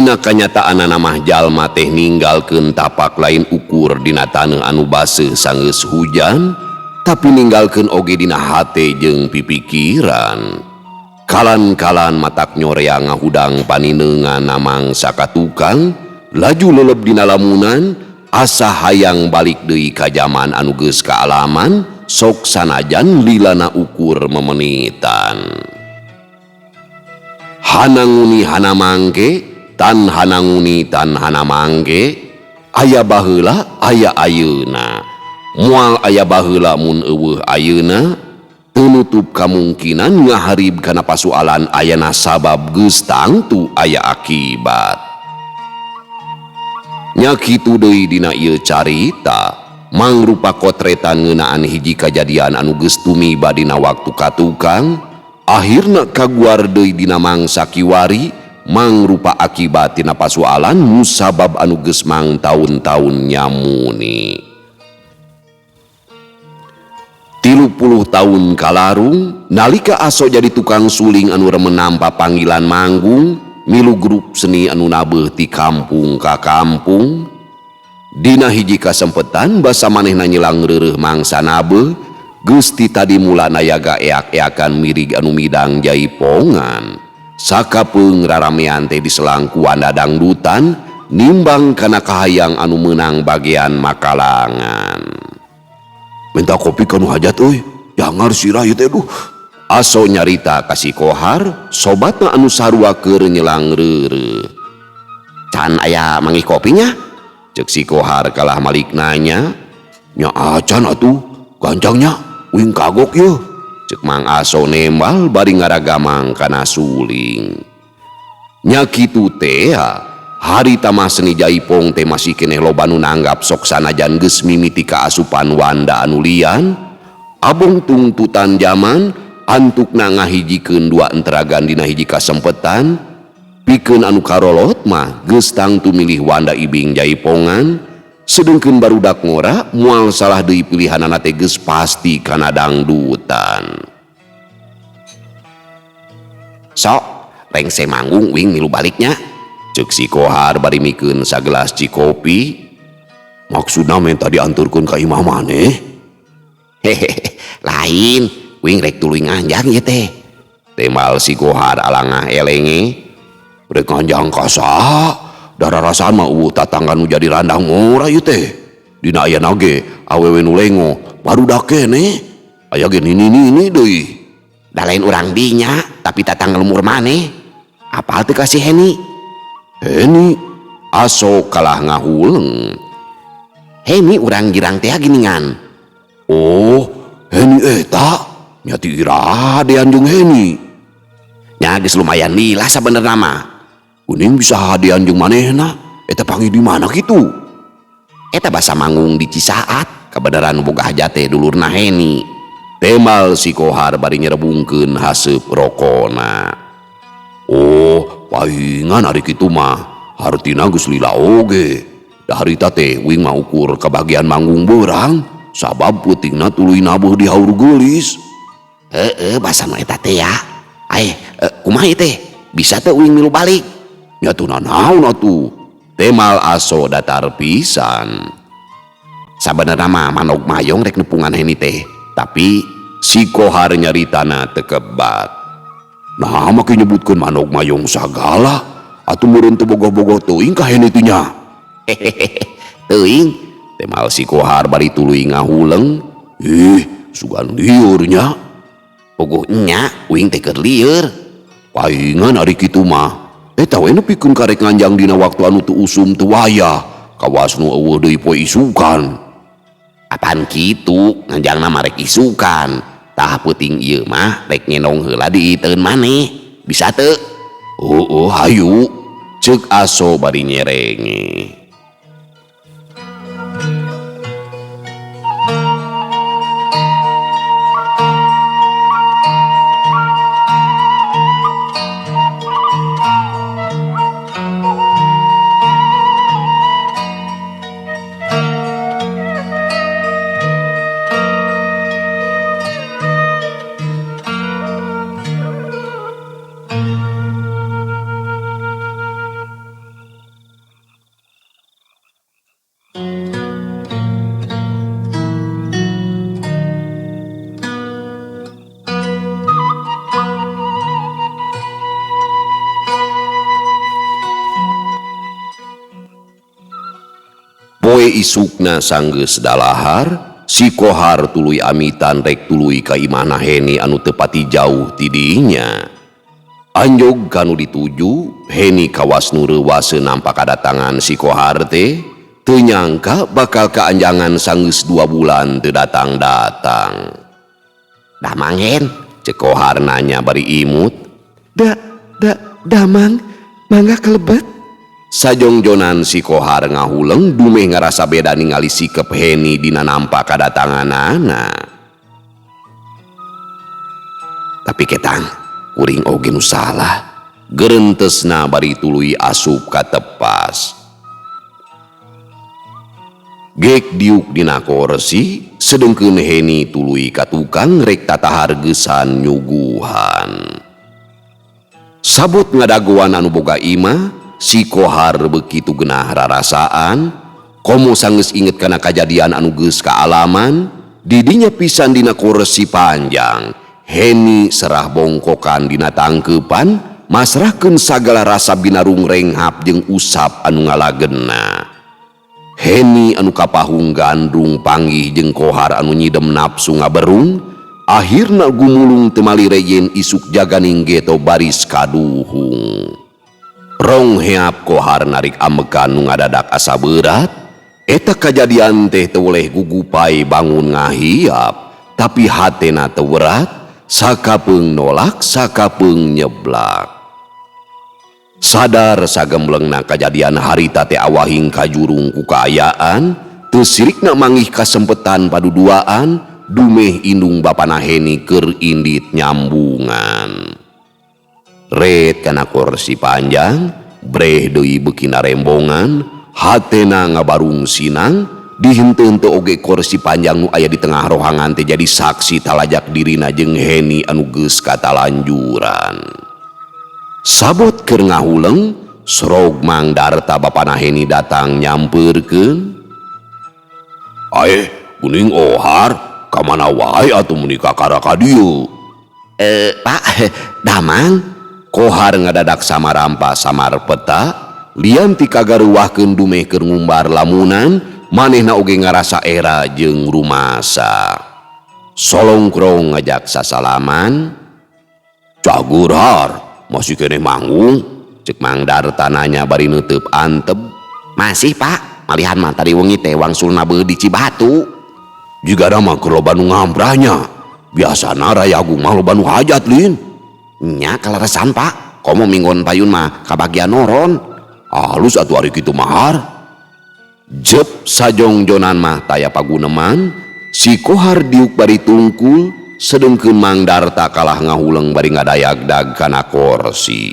Dina kanyataanana mah jalma teh ninggalkeun tapak lain ukur dina taneuh anu baseuh sanggeus hujan, tapi ninggalkeun oge dina hate jeung pipikiran. Kalan-kalan matak nyorea ngahudang paninengan mangsa ka tukang, laju leleb dina lamunan, asa hayang balik deui ka jaman anu geus kaalaman, sok sanajan lilana ukur memenitan. Hananguni hana mangke, tan hananguni tan hana mangke, aya baheula aya ayeuna. Moal aya baheula mun eueuh ayeuna, teu nutup kamungkinan ngaharib kana pasualan ayana sabab geus tangtu aya akibat. Nya kitu deui dina ieu carita, mangrupa kotretan ngeunaan hiji kajadian anu geus tumiba dina waktu katukang, akhirna kaguar deui dina mangsa kiwari, mangrupa akibat tina pasualan musabab anu geus mangtaun-taun nyamuni. 30 tahun kalarung, nalika Aso jadi tukang suling anu remen nampa panggilan manggung, milu grup seni anu nabeuh ti kampung ka kampung. Dina hiji kasempetan basa manehna nyelang reureuh mangsa nabeuh, geus ti tadi mula nayaga eak-eakan mirig anu midang jaipongan. Sakapeung raramean teh diselangkuan dadangdutan, nimbang kana kahayang anu meunang bagian makalangan. Minta kopi kanu hajat euy, jangar sirah ieu teh duh. Aso nyarita ka si Kohar, sobatna anu sarua keur nyelang reureuh. Can aya manggih kopinya? Ceuk si Kohar kalah malik nanya. Nya acan atuh, gancangnya uing kagok yeuh. Ceuk Mang Aso nembal bari ngaragamang kana suling. Nya kitu teh, harita mah seni jaipong teh masih keneh loba nu nanggap sok sanajan geus mimiti kaasupan wanda anu lian, abong tungtutan jaman antukna ngahijikeun dua enteragan dina hiji kasempetan, pikeun anu karolot mah geus tangtu milih wanda ibing jaipongan, sedengkeun barudak ngora moal salah deui pilihanana teh geus pasti kana dangdutan. Sok rengse manggung wing milu baliknya. Ceuk si Kohar bari mikeun sagelas cikopi. Maksudna menta dianturkeun ka imah maneh? Hehehe, lain, wing rek tuluy nganjang ieu teh. Tembal si Kohar alangah elenge. Rek nganjang ka saha? Dararasaan mah eueuh tatangga nu jadi randang ngora ieu teh. Dina ayana ge awewe nu lengo barudak keneh. Aya ge nini-nini deui. Da lain urang dinya, tapi tatangga lembur maneh. Apal teu ka si Heni? Heni Aso kalah ngahuleng. Heni urang girang teh giningan. Oh, Heni eta nya ti iraha dean jeung Heni. Nya geus lumayan lila sabenerna mah. Kuning bisa hadean jeung manehna, eta panggih di mana kitu? Eta basa manggung di Cisaat, kabeneran boga hajat teh dulurna Heni. Temal si Kohar bari nyerebungkeun haseup rokona. Oh, pahingan ari kitu mah, hartina geus lila oge. Da harita teh wing mah ukur kabagian manggung beurang, sabab peutingna tuluy nabuh di haur geulis. Heeh, basa nu eta teh ya. Aeh, kumaha ieu teh? Bisa teu uing milu balik? Nya teu nanaon atuh. Temal Aso datar pisan. Sabenerna mah manog mayong rek nepungan Heni teh, tapi si Kohar nyaritana teu kebat. Nah, make nyebutkeun manog mayong sagala, atuh meureun teu bogoh-bogoh teuing ka Heni teh nya. Hehehe, teuing. Temal si Kohar bari tuluy ngahuleng. Ih, sugan lieur nya. Bogoh nya, uing teh keur lieur. Paingan ari kitu mah. Eta we nepikeun karek nganjang dina waktu anu teu usum teu wayah, kawas nu eueuh deui poe isukan. Apaan kitu, nganjangna mah rek isukan. Tah peuting ieu mah rek ngendong heula di iteun maneh. Bisa teu? Heueuh, hayu. Ceuk Aso bari nyerenge. Poe isukna sanggeus dalahar, si Kohar tuluy amitan rek tuluy ka imahna Heni anu teu pati jauh ti dinya. Anjog ka nu dituju, Heni kawas nu reuwaseun nampa kadatangan si Kohar teh, teu nyangka bakal kaanjangan sanggeus 2 bulan teu datang-datang. Damang Hen, cek Kohar nanya bari imut. Da, da, damang, mangga kelebet. Sajongjonan si Kohar ngahuleng dumeh ngarasa beda ningali sikep Heni dina nampa kadatanganana. Tapi ketang, kuring oge nu salah. Gerentesna bari tuluy asup ka tepas. Gek diuk dina korsi, sedengkeun Heni tuluy ka tukang rek tatahar geusan nyuguhan. Sabot ngadagoan anu boga imah, si Kohar begitu genah rarasaan, komo sanggeus inget kana kajadian anu geus kaalaman, didinya pisan dina kursi panjang. Heni serah bongkokan dina tangkeupan, masrahkeun sagala rasa binarung renghap jeung usap anu ngalagena. Heni anu kapahung gandrung panggih jeung Kohar anu nyidem nafsu ngaberung, akhirna gumulung teu malire yen isuk jaganing geto baris kaduhung. Rong heap Kohar narik amekan nu ngadadak asa berat, eta kajadian teh teu weleh gugupai bangun ngahiap, tapi hatena teu werat, sakapeung nolak sakapeung nyeblak. Sadar sagemblengna kajadian harita teh awahing kajurung ku kaayaan, teu sirikna manggih kasempetan paduduaan, dumeh indung bapana Heni keur indit nyambungan. Ret kana kursi panjang, breh deui beuki narembongan, hatena ngabarung sinang, dihenteu-henteu oge kursi panjang nu aya di tengah rohangan teh jadi saksi talajak dirina jeung Heni anu geus katalanjuran. Sabot keur ngahuleng, sorog Mang Darta bapana Heni datang nyampeurkeun. Aeh, geuning Ohar, ka mana wae atuh meuni kakara ka dieu? Pak, damang. Kohar ngadadak samarampa samar peta, lian ti kagaruwahkeun dumeh keur ngumbar lamunan, manehna oge ngarasa era jeung rumasa. Solongkrong ngajak sasalaman. Cagur har, masih keneh manggung? Cek Mang Darta nanya bari neuteub antep. Masih Pak, malihan mah tadi wengi teh wangsulna beuh di Cibatu. Jigana mah keur loba nu ngamprahnya. Biasana Rayagung mah loba nu hajat lin. Nya kaleresan Pak, komo minggon payun mah kabagian noron. Halus atuh ari kitu mahar. Jep sajongjonan mah taya paguneman, si Kohar diuk bari tungkul, sedengkeun Mang Darta kalah ngahuleng bari ngadayag-dag kana korsi.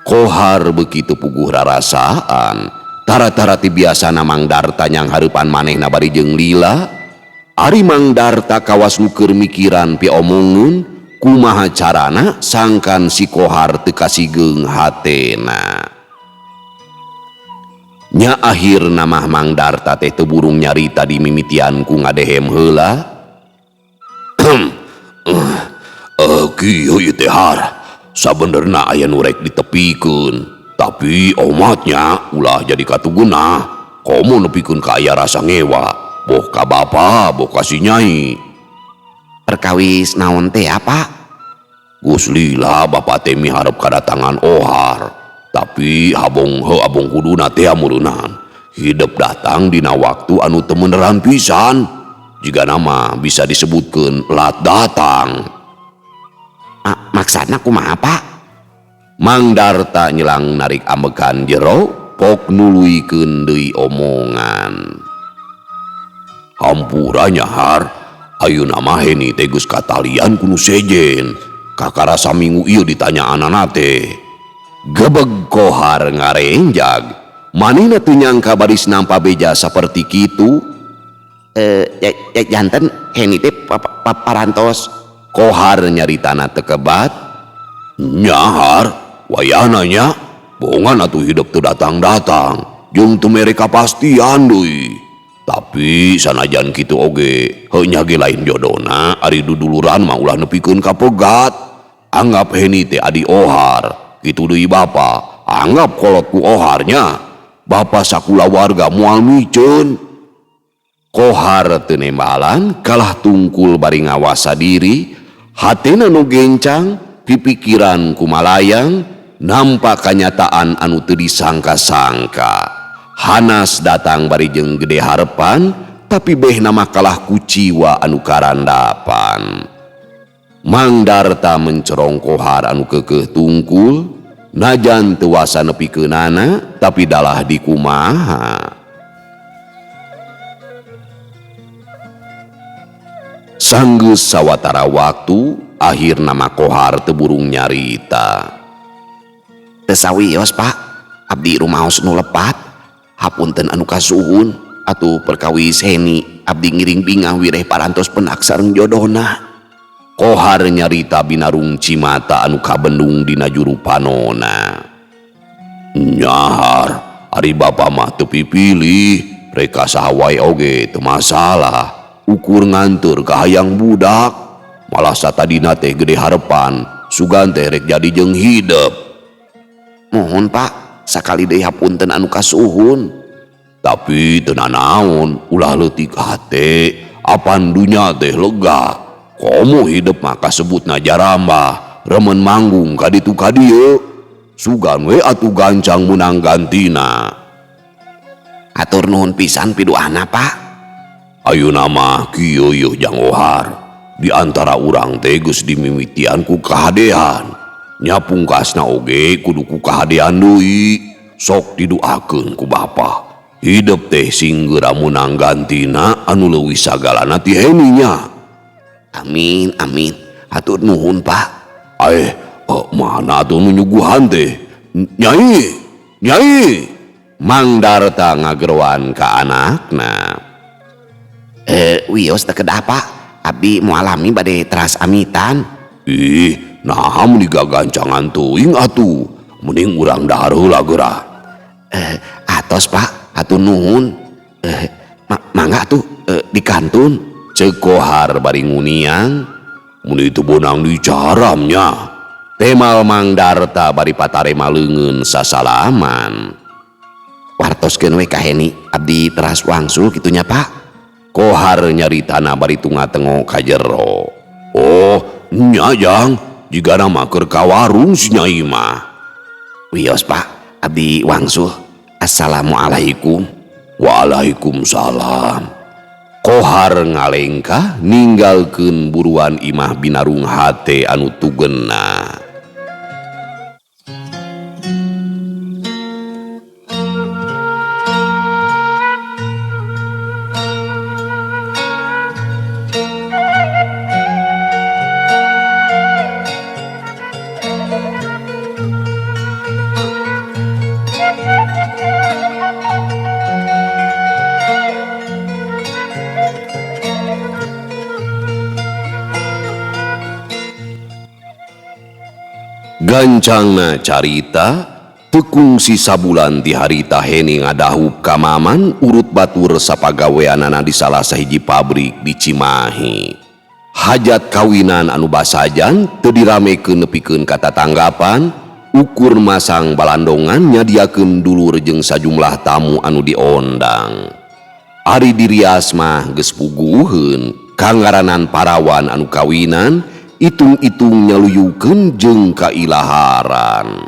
Kohar begitu puguh rarasaan, tara-tara ti biasana Mang Darta nyang hareupan manehna bari jeung lila. Ari Mang Darta kawas nu keur mikiran piomongeun, kumaha carana sangkan si Kohar teu kasigeung hatena. Nya akhirna mah Mang Darta teh teu burung nyarita di mimitian ku ngadehem heula. Kieu ieu teh har, sabenerna aya nu rek ditepikeun, tapi omatnya ulah jadi katugeunah, komo nepikeun ka aya rasa ngewa, boh ka bapa boh ka si nyai. Perkawis naon teh apa? Geus lila bapa teh miharep kadatangan Ohar, tapi habong heuh abong kuduna teh amureunan. Hidep datang dina waktu anu teu meneran pisan. Jigana mah bisa disebutkeun lat datang. Maksadna kumaha Pak? Mang Darta nyelang narik amekan jero, pok nuluykeun deui omongan. Hampura nya har, ayeuna mah Heni teh geus katalian ku nu sejen. Kakara saminggu ieu ditanyaanana teh. Gebeg Kohar ngarenjag. Manehna teu nyangka baris nampa beja saperti kitu. Janten Heni teh parantos. Kohar nyaritana teu kebat. Nyahar, wayahna nya, bongan atuh hidup teu datang-datang, jeung teu mere kapastian deui. Tapi sanajan kitu oge, heuh nya ge lain jodona, ari duduluran mah ulah nepikeun ka pegat. Anggap Heni teh adi Ohar, kitu deui bapa, anggap kolot ku Oharnya. Bapa sakulawarga moal miceun. Kohar teu nembalan kalah tungkul bari ngawasa diri, hatena nu gencang, pipikiran kumalayang, nampak kanyataan anu teu disangka-sangka. Hanas datang bari jeung gede harepan, tapi behna mah kalah kuciwa anu karandapan. Mang Darta mencerong Kohar anu keukeuh tungkul, najan teu wasa nepikeunana, tapi dalah dikumaha. Sanggeus sawatara waktu, akhirna mah Kohar teu burung nyarita. Teu sawios, Pak, abdi rumaos nu lepat. Hapunten anu kasuhun, atuh perkawis Heni abdi ngiring bingah wireh parantos penak sareng jodohna. Kohar nyarita binarung cimata anu kabendung dina juru panona. Nyahar, ari bapa mah teu pipilih, reka saha wae oge teu masalah. Ukur nganteur ka hayang budak, malah satadina teh gede harepan, sugan teh rek jadi jeung hidep. Mohon Pak, sakali deui hapunten anu kasuhun. Tapi teu nanaon, ulah leutik hate, apan dunya teh lega. Komo hidep mah kasebutna jarambah, remen manggung ka ditu ka dieu. Sugan we atuh gancang meunang gantina. Hatur nuhun pisan piduana, Pak. Ayeuna mah kieu yeuh Jang Ohar. Di antara urang teh geus dimimitian ku kahadean. Nya pungkasna oge kudu ku kahadean deui. Sok diduakeun ku bapa. Hidep teh sing geura meunang gantina anu leuwih sagalana ti Heni nya. Amin, amin. Hatur nuhun, Pak. Mana atuh nu nyuguhan teh? Nyai, nyai. Mang Darta ngageroan ka anakna. Wios teu kedah, Pak. Abdi moal lami bade teras amitan. Ih, naha meuni gagancangan teuing atuh. Mending urang dahar heula geura. Atos, Pak. Hatur nuhun. Mangga atuh di kantun. Ceuk Kohar bari nguniang. Mun itu bonang dicaramnya. Temal Mang Darta bari patarema leungeun sasalaman. Wartoskeun we ka Heni, abdi teras wangsul kitunya, Pak. Kohar nyaritana bari tunga-tengo ka jero. Oh, nya Jang, jigana mah keur ka warung si Nyai mah. Wios, Pak, abdi wangsul. Assalamualaikum. Waalaikumsalam. Kohar ngalengkah ninggalkeun buruan imah binarung hate anu tugena. Gancangna carita tekungsi sabulan ti harita Heni ngadahup ka Maman urut batur sapagaweanana di salah sahiji pabrik di Cimahi. Hajat kawinan anu basajan teu diramekeun nepikeun ka tatanggapan, ukur masang balandongan nyadiakeun dulur jeung sajumlah tamu anu diondang. Ari dirias mah geus puguheun kangaranan parawan anu kawinan, itung-itung nyaluyukeun jeung kailaharan.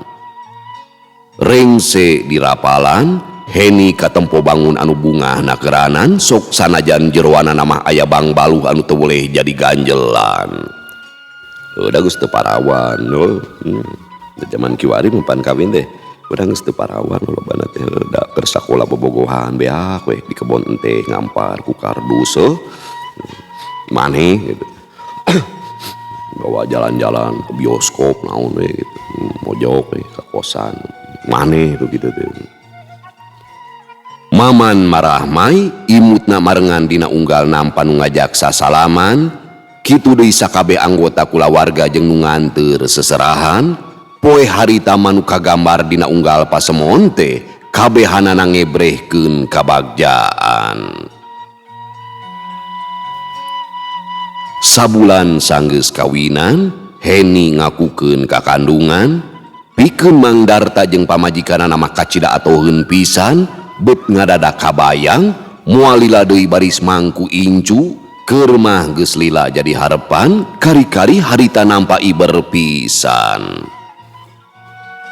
Rengse dirapalan, Heni katempo bangun anu bungah nakeranan sok sanajan jeroanana mah aya bangbaluh anu teu boleh jadi ganjelan. Udah geus teu parawan, oh. Zaman kiwari mah pan kawin teh, urang geus teu parawan lobana teh da keur sakola bobogohan beak we di kebon ente ngampar ku kardus, oh. Maneh gitu. Bawa jalan-jalan ke bioskop naon we gitu, mojok we ke kosan maneh tuh gitu teh. Maman marahmai imutna marengan dina unggal nampa nu ngajak sasalaman, kitu deui sakabeh anggota kulawarga jeung nu nganteur seserahan. Poe harita manu kagambar dina unggal pasemon teh kabehanana ngebrehkeun kabagjaan. Sabulan sanggeus kawinan, Heni ngakukeun kakandungan, Pikeun Mang Darta jeung pamajikanana mah kacida atoheun pisan, bet ngadadak kabayang moal lila deui baris mangku incu, keur mah geus lila jadi harepan, kari-kari harita nampa iber pisan.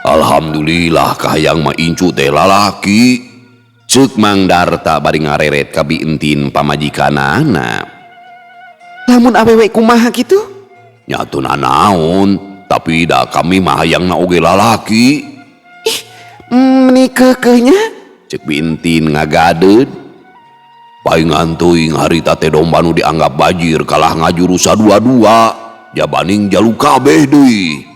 Alhamdulillah kahayang mah incu teh lalaki. Ceuk Mang Darta bari ngareret ka Bi Entin pamajikanana. Lamun awewe kumaha kitu? Nya teu nanaon, tapi da kami mah hayangna oge lalaki. Ih, meni keukeuhnya? Ceuk Bi Entin ngagadeud. Paingan teuing harita teh domba nu dianggap bajir kalah ngajuru sadua-dua, jabaning jalu kabeh deui.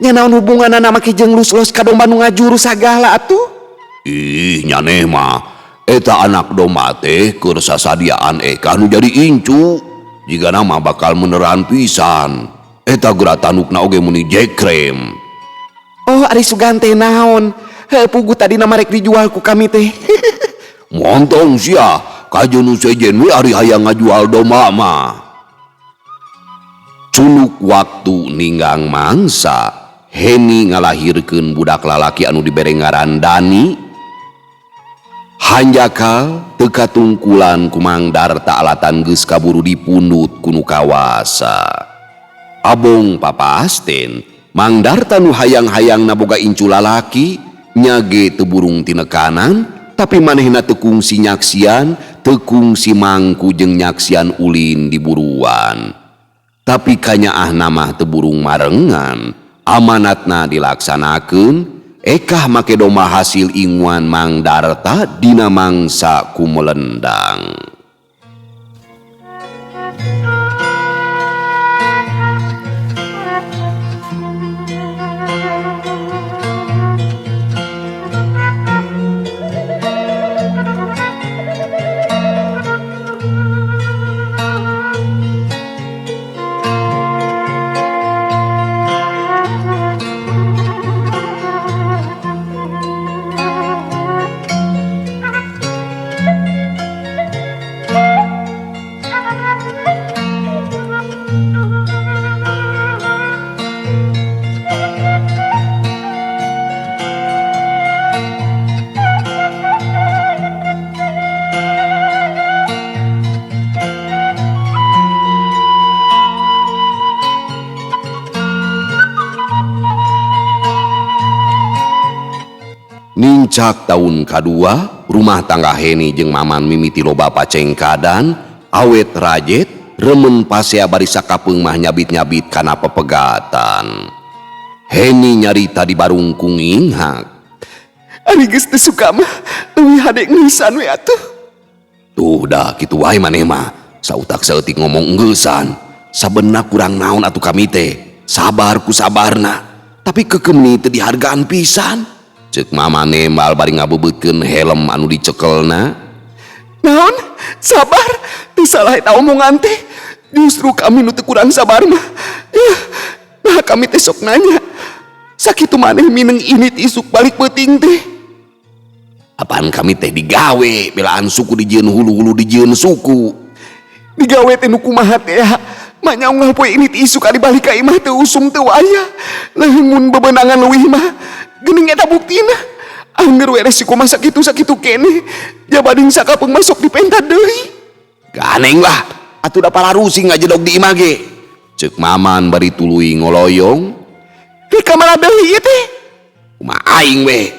Nya naon hubunganana make jeung lus-lus ka domba nu ngajuru sagala atuh? Ih, nyaneh mah eta anak domba teh keur sasadiaan ekah nu jadi incu. Jigana mah bakal meneran pisan. Eta geura tanukna oge muni jekrem. Oh, ari sugan teh naon? Heuh, puguh tadina mah rek dijual ku kami teh. Montong sia, kajeun nu sejen we ari hayang ngajual domba mah. Culuk waktu ninggang mangsa, Heni ngalahirkeun budak lalaki anu dibere ngaran Dani. Hanjakal teu katungkulan ku Mang Darta alatan geus kaburu dipundut ku nu kawasa. Abong papasten, Mang Darta nu hayang-hayangna boga incu lalaki, nyage teu burung tinekanan, tapi manehna teu kungsi nyaksian, teu kungsi mangku jeung nyaksian ulin di buruan. Tapi kanyaahna mah teu burung marengan, amanatna dilaksanakeun, ekah make domba hasil inguan Mang Darta dina mangsa kumelendang. Nincak tahun kadua, rumah tangga Heni jeung Maman mimiti loba pacengkadan, awet rajet, remen pasea bari sakapeung mah nyabit-nyabit kana pepegatan. Heni nyarita di barungkung inghak. Ari geus teu suka mah, leuwih hade ngeusan we atuh. Tuh dah kitu wae maneh mah, sautak saeutik ngomong engeusan. Sabenerna kurang naon atuh kami teh, sabar ku sabarna, tapi keukeuh teu dihargaan pisan. Ceuk Mama nembal bari ngabebeutkeun helm anu dicekelna. Naon? Sabar? Teu salah eta omongan teh. Justru kami nu teu kurang sabar mah. Yah, nah kami teh sok nanya. Sakitu maneh mineng ini isuk balik peuting teh. Apaan kami teh digawe belaan suku dijieun hulu-hulu dijieun suku. Digawe teh nu kumaha teh ya? Manya unggal poe ini isuk ari balik ka imah teu usum teu aya. Leuheung mun bebenangan leuwih mah. Geuning eta buktina. Angger we resiko mah sakitu sakitu keneh. Jabading sakapeung masuk dipenta deui. Ganeng lah, atuh da pararusing ngajedog di imah ge. Ceuk Maman bari tuluy ngoloyong. Di kamar deui ieu teh. Kumaha aing we.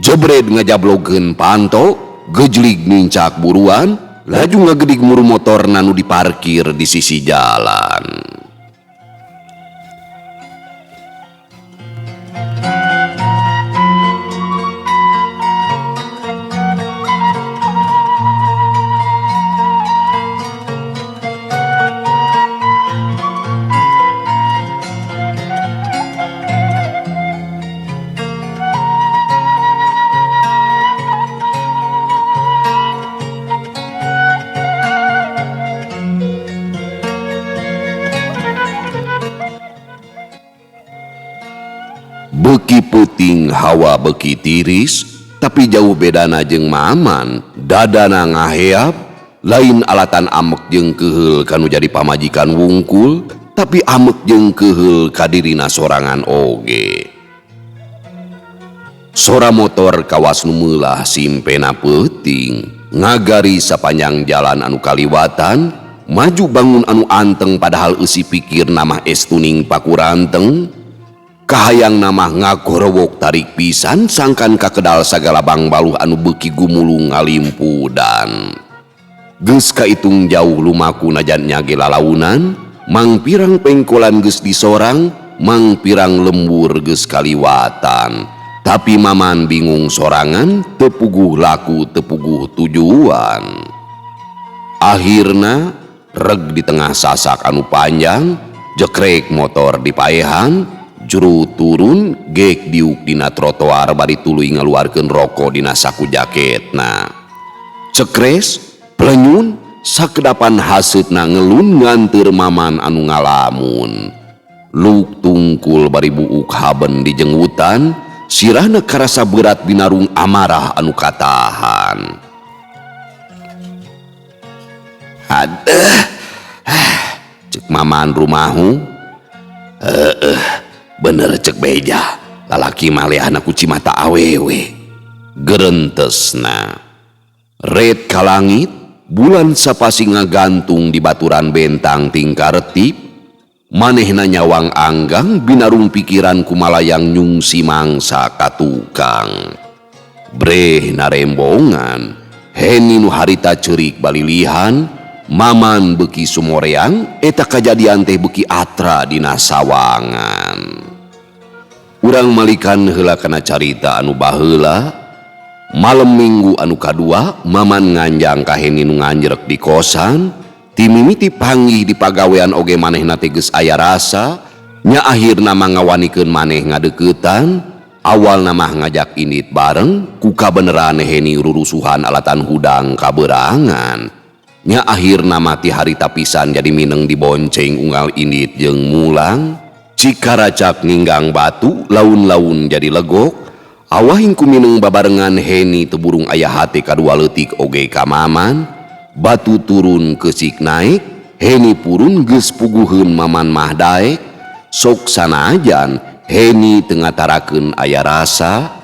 Jebred ngajablogeun panto, gejlig nincak buruan, laju ngagedig muru motorna nu diparkir di sisi jalan. Beki peuting hawa beki tiris, tapi jauh bedana jeung Maman, dadana ngaheap, lain alatan amek jeung keheul kanu jadi pamajikan wungkul, tapi amek jeung keheul ka dirina sorangan oge. Sora motor kawas nu meulah simpena peuting ngagari sapanjang jalan anu kaliwatan maju bangun anu anteng padahal eusi pikir namah estuning pakuranteng kahayang namah ngagorowok tarik pisan sangkan kakedal sagala bangbaluh anu beuki gumulung ngalimpudan. Geus kaitung jauh lumaku najan nyage lalaunan mangpirang pengkolan geus disorang mangpirang lembur geus kaliwatan. Tapi Maman bingung sorangan, tepuguh laku tepuguh tujuan. Akhirna reg di tengah sasak anu panjang, jekrek motor di paehan, juru turun, gek diuk dina trotoar bari tuluy ngaluarkeun rokok dina saku jaketna. Cekres, pelenyun, sakedapan haseutna ngelun nganteur Maman anu ngalamun. Luk tungkul bari buuk haben di jenggutan, sirahna karasa berat binarung amarah anu katahan. Adeh, cek Maman rumahu. Heeh, bener cek beja. Lalaki mah leahna ku cimata awewe. Gerentesna. Red ka langit, bulan sapasi ngagantung di baturan bentang tingkaretip. Manehna nyawang anggang binarung pikiran kumalayang nyungsi mangsa ka tukang. Breh narembongan, Heni nu harita ceurik balilihan, Maman beuki sumoreang, eta kajadian teh beuki atra dina sawangan. Urang malikan heula kana carita anu baheula, malem minggu anu kadua, Maman nganjang ka Heni nu nganjrek di kosan. Timimiti panggih di pagawean oge manehna teh geus aya rasa, nya akhirna mah ngawanikeun maneh ngadeuketan, awalna mah ngajak indit bareng, ku kabeneran Heni rurusuhan alatan hudang kaberangan. Nya akhirna mah ti harita pisan jadi mineng dibonceng unggal indit jeung mulang, cikaracak ninggang batu, laun-laun jadi legok, awahing ku mineng babarengan Heni teu burung aya hate kadua leutik oge ka Maman. Batu turun kesik naik, Heni purun geus puguheun Maman mah daek, sok sanajan Heni teu ngatarakeun aya rasa,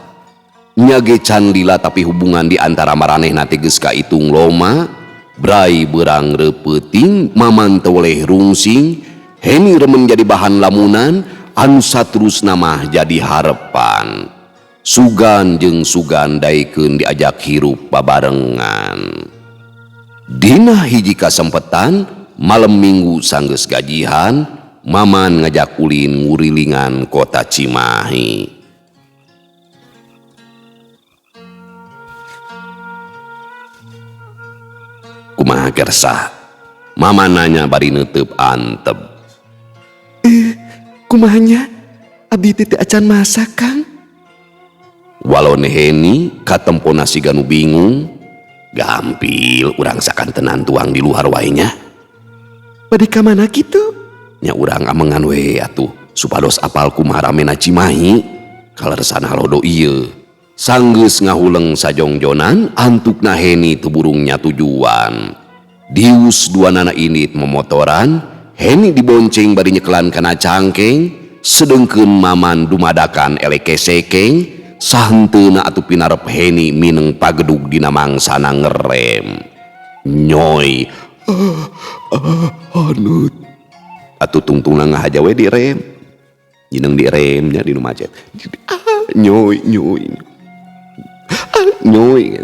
nya ge can lila tapi hubungan di antara maranehna teh geus kaitung loma, brai beurang reupeuting, Maman teu weleh rungsing, Heni remen jadi bahan lamunan, anu saterusna mah jadi harepan. Sugan jeung sugan daekeun diajak hirup babarengan. Dina hiji kasempetan, malam minggu sanggeus gajihan, Maman ngajak ulin ngurilingan kota Cimahi. Kumaha kersah? Maman nanya bari neuteup antep. Kumahanya? Abdi teh acan masak, Kang. Walon Heni katempona siga nu bingung. Gampil urang sakantenan tuang di luar wae nya. Bade ka mana kitu? Nya urang amengan we atuh supados apal kumaha ramena Cimahi. Kaleresan halodo ieu. Sanggeus ngahuleng sajongjonan antukna Heni teu burung nya tujuan. Dius duanana indit momotoran, Heni dibonceng bari nyekelan kana cangkeng, sedengkeun Maman dumadakan elek kesekeng. Sahenteuna atuh pinarep Heni mineng pagedug dina mangsana ngerem. Nyoy. Anut. Atuh tungtungna ngahaja we direm. Nyeuneng direm nya dinu macet. Nyoy, nyoy. Nyoy.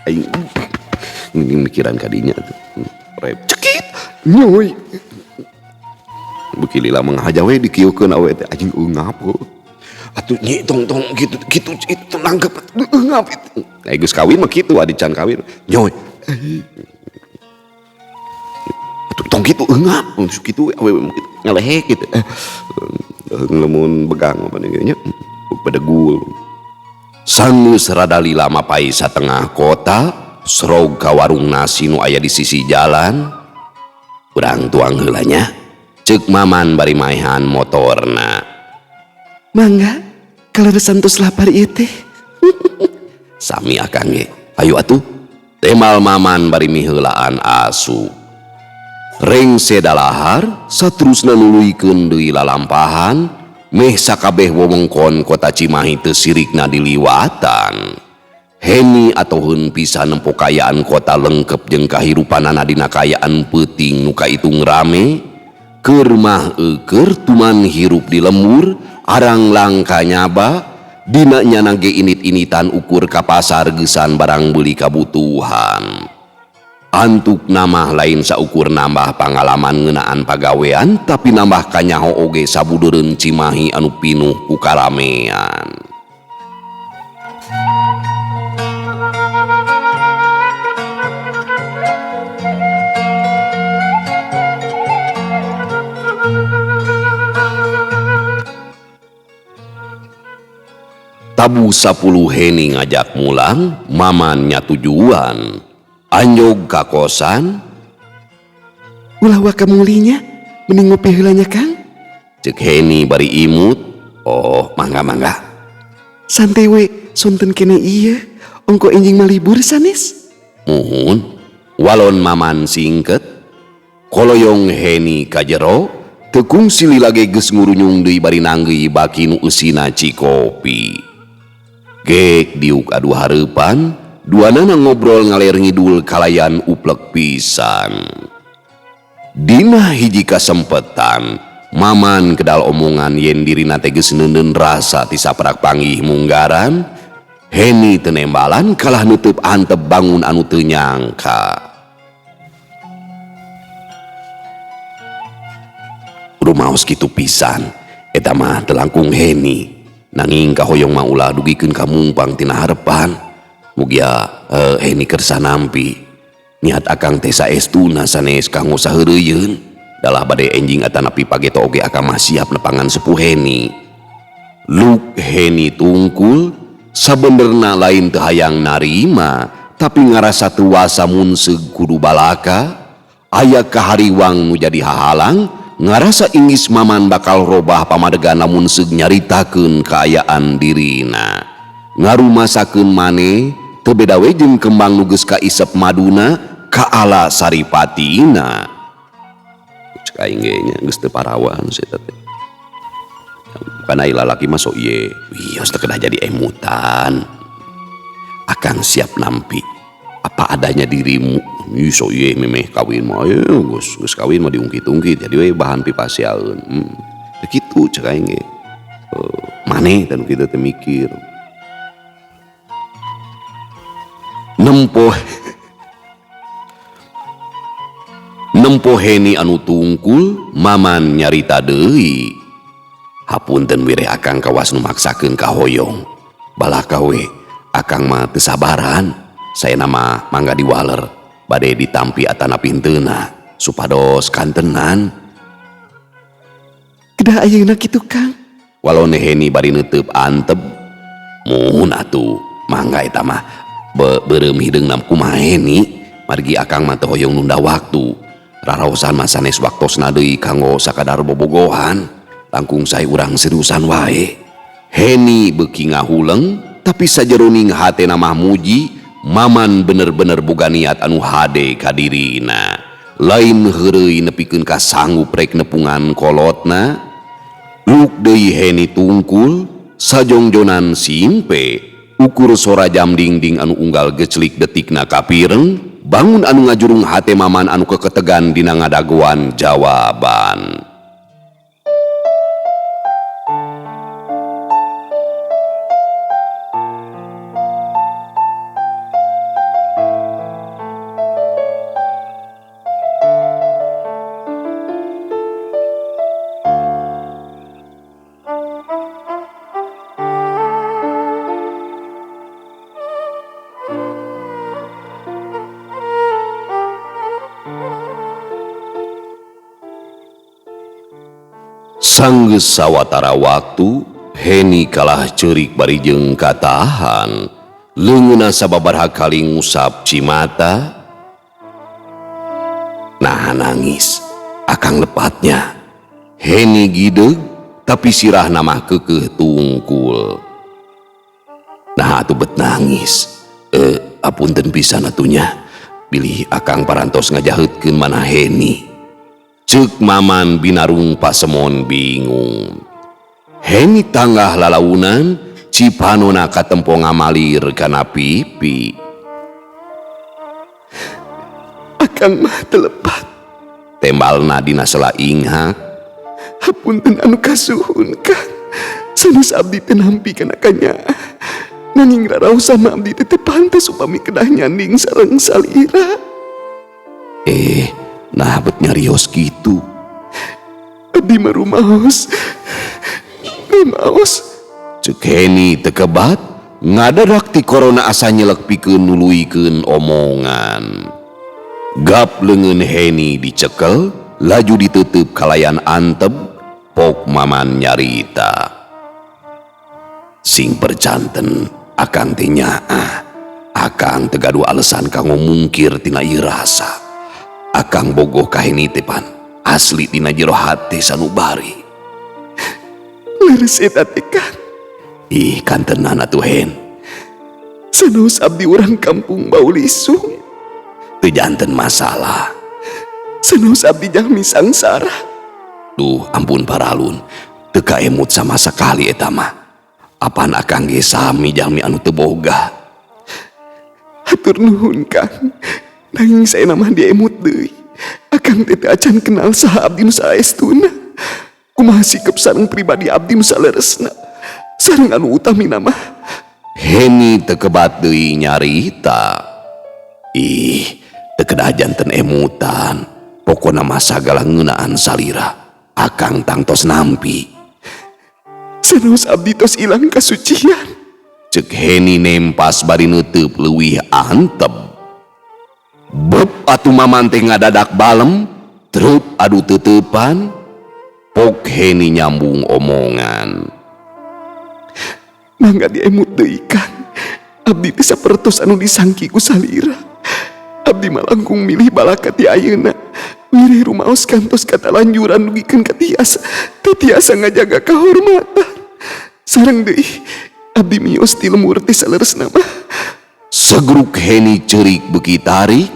Aing mikiran kadinya tuh. Rem cekit. Nyoy. Beuki lila mah ngahaja we dikieukeun awe teh anjing eungap heuh. Atuh nyi tong tong gitu gitu itu nanggep eungap itu. Nah, geus kawin mah kitu adi can kawin. Nyoy. Atuh tong kitu eungap, kitu awewe mah kitu ngalehek gitu. Lamun begang apa nya bedegul. Sanggeus rada lila mapai satengah kota, serog ka warung nasi nu aya di sisi jalan. Urang tuang heula nya. Ceuk Maman bari maehan motorna. Mangga, kaleresan tos lapar ieu teh. Sami akang ge. Ayo atuh. Temal Maman bari miheulaan asu. Rengse dalahar saterusna nuluykeun deui lalampahan, Meh sakabeh wewengkon kota Cimahi teu sirikna diliwatan. Heni atoheun pisan nempo kaayaan kota lengkep jeung kahirupanana dina kaayaan peuting nu kaitung rame. Keur mah eueur tuman hirup di lembur, arang langka nyaba, dina nyana ge init-initan ukur ka pasar geusan barang beuli kabutuhan. Antuk namah lain saukur nambah pangalaman ngeunaan pagawean tapi nambah kanyaho oge sabudeureun Cimahi anu pinuh ku karamean. Tabuh 10 Heni ngajak mulang, Maman nyatujuan. Anjog ka kosan. Ulah waka mulinya, mending ngopi heula nya Kang. Cek Heni bari imut. Oh, mangga-mangga. Santai we, sonten kene ieu. Ongko enjing mah libur sanes. Muhun, walon Maman singket. Koloyong Heni ka jero, teu kungsi lila ge geus ngurunyung deui bari nanggeuy baki nu eusina cikopi. Gek diuk adu hareupan, duanana ngobrol ngaler ngidul kalayan uplek pisan. Dina hiji kasempetan, Maman kedal omongan yen dirina teh geus neuneun rasa ti saprak panggih munggaran, Heni teu nembalan kalah neuteub antep bangun anu teu nyangka. Rumaos kitu pisan, eta mah teu langkung Heni. Nanging kahoyong mah ulah dugikeun ka mungpang tina harepan. Mugia Heni kersa nampi. Niat akang teh saestuna sanes kanggo saheureuyeuun. Dalah bade enjing atanapi pageto oge akang mah siap nepangan sepuh Heni. Luk Heni tungkul, sabenerna lain teu hayang narima, tapi ngarasa teu wasa munseug kudu balaka. Aya kahariwang nu jadi hahalang, ngarasa inggis Maman bakal robah pamadegan lamun seug nyaritakeun kaayaan dirina. Ngarumasakeun maneh teu beda we jeung kembang nu geus kaisep maduna kaala saripatina. Cek aing ge nya geus teu parawan si eta teh. Bukan ai lalaki mah sok ieu, wios teu kedah jadi emutan. Akang siap nampi apa adanya dirimu. Ih, sok ieu memeh kawin mah, geus kawin mah diungkit-ungkit jadi we bahan pipasiaeun. Teu kitu cek aing ge. Maneh teh nu kitu teh mikir. Nempo Heni anu tungkul, Maman nyarita deui. Hapunten wireh akang kawas nu maksakeun kahoyong. Balaka we, akang mah teu sabaran. Saena mah mangga diwaler, bade ditampi atanapi henteuna, supados kantenan. Kedah ayeuna kitu Kang. Walon Heni bari neuteub antep. Muhun atuh, mangga eta mah beureum hideungna kumaha Heni. Margi akang mah teu hoyong nunda waktu. Raraosan mah sanes waktosna deui kanggo sakadar bobogohan. Langkung sae urang seriusan wae. Heni beuki ngahuleng, tapi sajeroning hatena mah muji Maman bener-bener boga niat anu hade ka dirina. Lain heureuy nepikeun ka sanggup rek nepungan kolotna. Luk deui Heni tungkul, sajongjonan simpe, ukur sora jam dingding anu unggal geclik detikna kapireng, bangun anu ngajurung hate Maman anu keketegan dina ngadagoan jawaban. Sanggeus sawatara waktu, Heni kalah ceurik bari jeung katahan. Leungeunna sababaraha kali ngusap cimata. Nah nangis, akang lepatnya. Heni gideug, tapi sirahna mah keukeuh tungkul. Nah atuh bet nangis. Apunten pisan atunya. Bilih akang parantos ngajaheutkeun mana Heni. Ceuk Maman binarung pasemon bingung. Heni tanggah lalaunan, cipanona katempo ngamalir kana pipi. Akang mah telepat. Tembalna dina sela inghak. Hapunten anu kasuhun Kang. Sanes abdi teu nampi kana kanyaah. Nanging raraosan mah abdi teh teu pantes upami kedah nyanding sareng salira. Nah bet nyarios kitu. Abdi mah rumaos. Rumaos. Ceuk Heni teu kebat, ngadadak ti korona asa nyelek pikeun nuluykeun omongan. Gap leungeun Heni dicekel, laju diteuteub kalayan antep, pok Maman nyarita. Sing percanten akang teh nyaah. Akang teu gaduh alesan kanggo mungkir tina ieu rasa. Akang bogoh ka Heni teh pan asli tina jero hate sanubari. Leres eta teh Kang. Ih, kantenan atuh Hen. Sanaos abdi urang kampung bau lisung. Teu janten masalah. Sanaos abdi jalmi sangsara. Duh, ampun paralun. Teu kaemut sama sekali eta mah. Apan akang ge sami jalmi anu teu boga. Hatur nuhun Kang. Nanging saena mah diemut deui. Akang teh teu acan kenal saha abdi nu saestuna. Kumaha sikep sareng pribadi abdi nu saleresna. Sareng anu utamina mah. Heni teu kebat deui nyarita. Ih, teu kedah janten emutan. Pokona mah sagala ngeunaan salira. Akang tangtos nampi. Sanaos abdi tos ilang kasucian. Ceuk Heni nempas bari neuteub leuwih antep. Beb atuh Maman teh ngadadak balem, treup adu teuteupan. Pok Heni nyambung omongan. Mangga diemut deui Kang. Abdi teh sapertos anu disangki ku salira. Abdi mah langkung milih balaka ti ayeuna. Wirih rumaos kantos katalanjuran dugikeun ka tiasa. Teu tiasa ngajaga kahormatan. Sareng deui abdi mios ti lemur teh saleresna mah. Segruk Heni ceurik beuki tarik,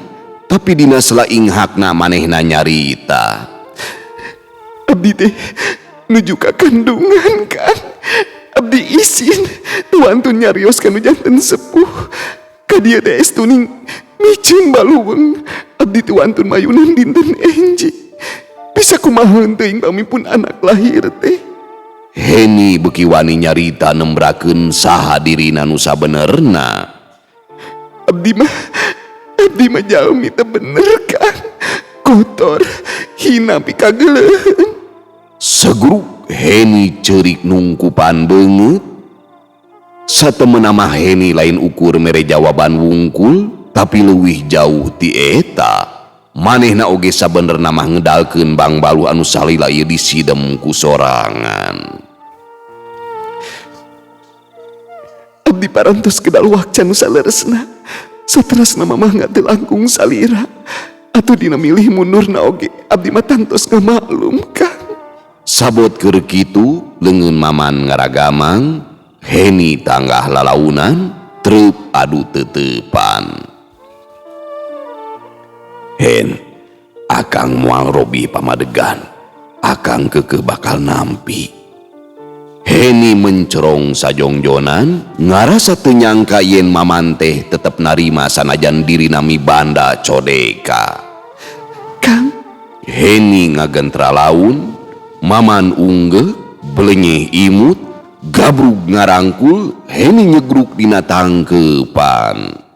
tapi dina sela inghakna manehna nyarita. Abdi teh nuju ka kandungan Kang. Abdi isin teu wantun nyarios kanu janten sepuh. Ka dieu teh estuning miceun baluweung. Abdi teu wantun mayunan dinten enjing. Bisa kumaha teuing pamipun anak lahir teh. Heni beuki wani nyarita nembrakeun saha dirina nu sabenerna. Abdi mah jalmi teu bener Kang. Kotor, hina pikageleuheun. Segruk Heni ceurik nungkupan beungeut. Satemena mah Heni lain ukur mere jawaban wungkul, tapi leuwih jauh ti eta. Manehna oge sabenerna mah ngedalkeun bangbaluh anu salila ieu disidem ku sorangan. Abdi parantos kedal wakca nu saleresna. Saterasna mamah nggak langkung salira. Atuh dina milih mundurna oge abdi mah tangtos ngamaklum Kang. Sabot keur kitu leungeun Maman ngaragamang, Heni tanggah lalaunan, treup adu teuteupan. Hen, akang moal robih pamadegan. Akang keukeuh bakal nampi. Heni mencerong sajongjonan, ngarasa teu nyangka yen Maman teh tetep narima sanajan dirina mibanda codeka. Kang, Heni ngagentra laun, Maman unggeuh, belenyeh imut, gabrug ngarangkul, Heni nyegruk dina tangkeupan.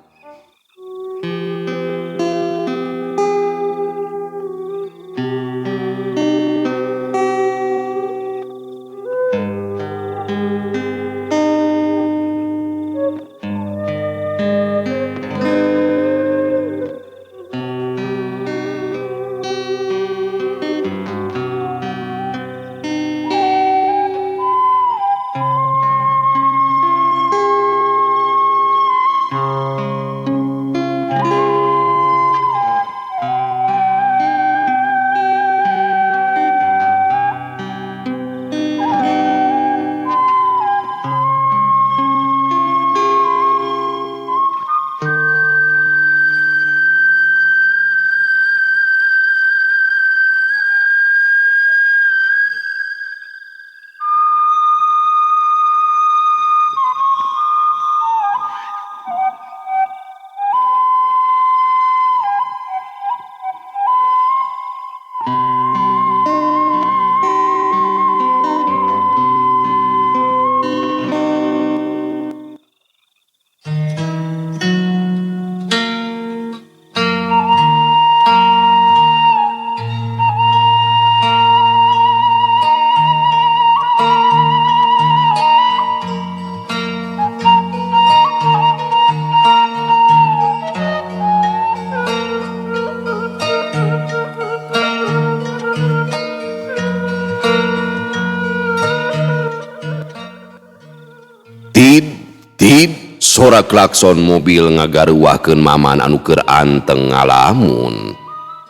Tid sora klakson mobil ngagaruahkeun Maman anu keur anteng ngalamun.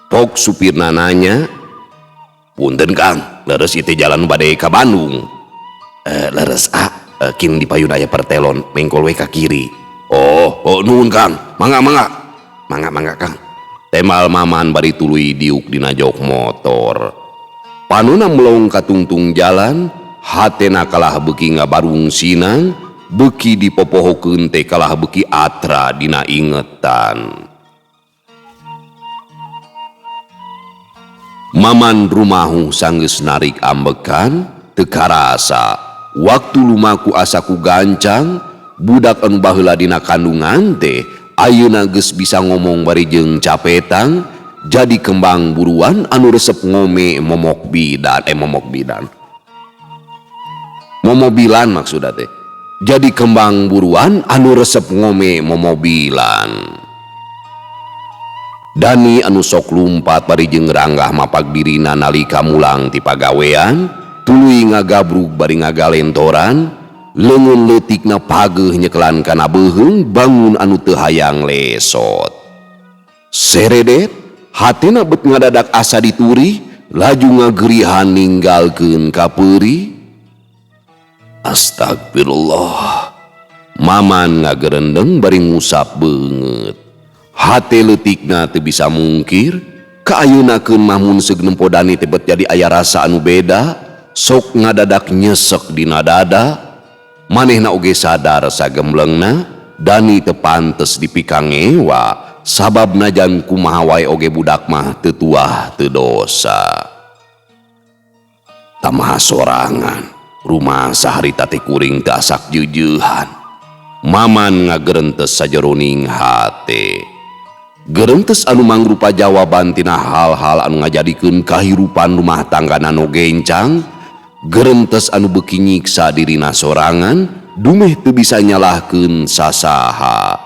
Pok supirna nanya, "Punten Kang, leres ieu jalan bade ka Bandung?" Leres ah, kin di payun aya pertelon, mengkol we ka kiri." Oh, nuhun Kang, mangga mangga. Mangga mangga Kang." Temal Maman bari tuluy diuk dina jok motor. Panona melong ka tungtung jalan, hatena kalah beuki ngabarung sinang, beuki dipopohokeun teh kalah beuki atra dina ingetan. Maman rumahu sanggeus narik ambekan, teu karasa waktu lumaku asa ku gancang, budak anu baheula dina kandungan teh ayeuna geus bisa ngomong bari jeung capetang, jadi kembang buruan anu resep ngome momok bidan momok bidan. Momobilan maksudna teh. Jadi kembang buruan anu resep ngome momobilan. Dani anu sok lumpat bari jeung ranggah mapak dirina nalika mulang ti pagawean, tuluy ngagabrug bari ngagalentoran, leungeun leutikna pageuh nyekelan kana beuheung bangun anu teu hayang lesot. Seredet, hatena bet ngadadak asa dituri, laju ngagerihan ninggalkeun ka peuri. Astagfirullah. Maman ngagerendeng bari ngusap beungeut. Hate leutikna teu bisa mungkir, kaayeunakeun mah mun seug nempo Dani teh bet jadi aya rasa anu beda, sok ngadadak nyesek dina dada. Manehna oge sadar sagemblengna, Dani teu pantes dipikangewa, sabab najan kumaha wae oge budak mah teu tuah teu dosa. Tamaha sorangan. Rumah saharita teh kuring teu asak jeujeuhan. Maman ngagerentes sajeroning hate. Gerentes anu mangrupa jawaban tina hal-hal anu ngajadikeun kahirupan rumah tangga nu gencang. Gerentes anu beuki nyiksa dirina sorangan, dumeh teu bisa nyalahkeun sasaha.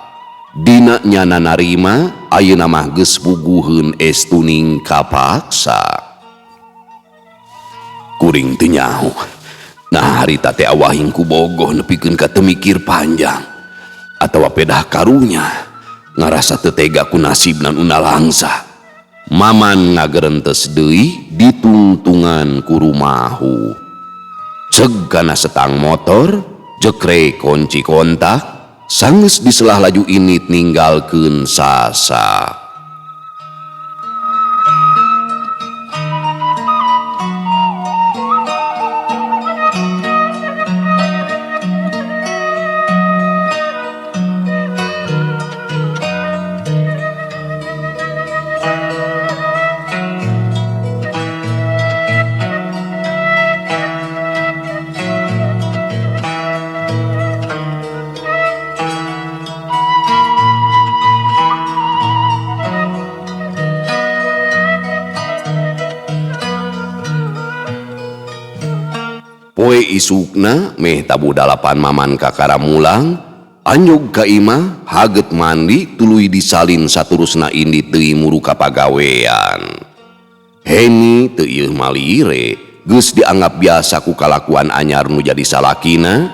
Dina nyana narima, ayeuna mah geus puguheun estuning kapaksa. Kuring teu nyaho. Nah harita teh awahing ku bogoh nepikeun ka teu mikir panjang atawa pedah karunya ngarasa teu tega ku nasibna nu nalangsa. Maman ngagerentes deui ditungtungan ku rumahu. Ceg kana setang motor, jekre kunci kontak, sanggeus diselah laju init ninggalkeun sasa. Poe isukna meh tabuh dalapan Maman kakara mulang, anjog ka imah, haget mandi tuluy disalin saturusna indit deui muru ka pagawean. Heni teu ieuh malire, geus dianggap biasa ku kalakuan anyar nu jadi salakina,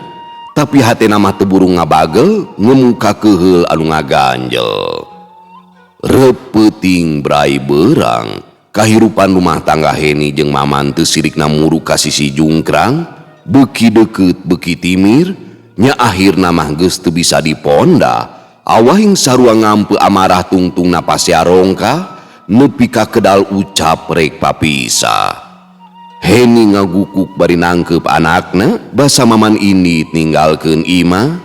tapi hatena mah teu buru ngabagel, ngemuka keheul anu ngaganjel. Repeuting brai beurang, kahirupan rumah tangga Heni jeung Maman teu sirikna muru ka sisi jungkrang, beuki deukeut beuki timir, nya akhirna mah geus teu bisa diponda, awahing sarua ngampeu amarah tungtungna pasea rongka, nepi ka kedal ucap rek papisah. Heni ngagukuk bari nangkeup anakna, basa Maman indit ninggalkeun imah.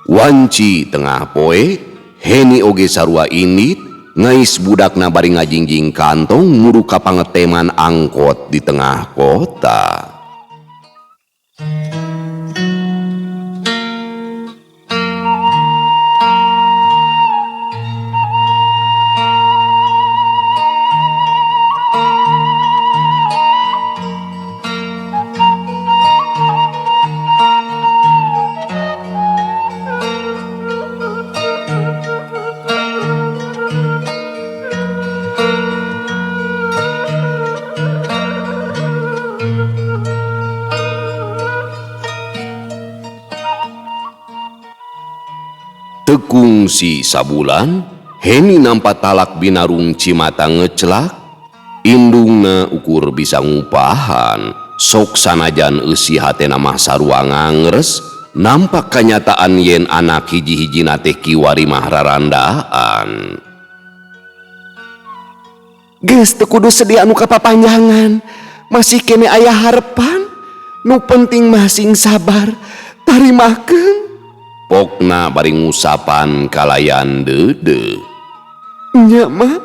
Wanci tengah poe, Heni oge sarua indit, Ngais budakna bari ngajingjing kantong muru ka pangeteman angkot di tengah kota. Tekungsi sabulan, Heni nampa talak binarung cimata ngecelak, indungna ukur bisa ngupahan, sok sanajan eusi hatena mah sarua ngangres, nampak kanyataan yen anak hiji-hijina teh kiwari mah rarandaan. Geus teu kudu sedih anu kapapanjangan, masih kene aya harepan, nu penting mah sing sabar, tarimakeun. Pokna bari ngusapan kalayan deudeuh. Nya mah,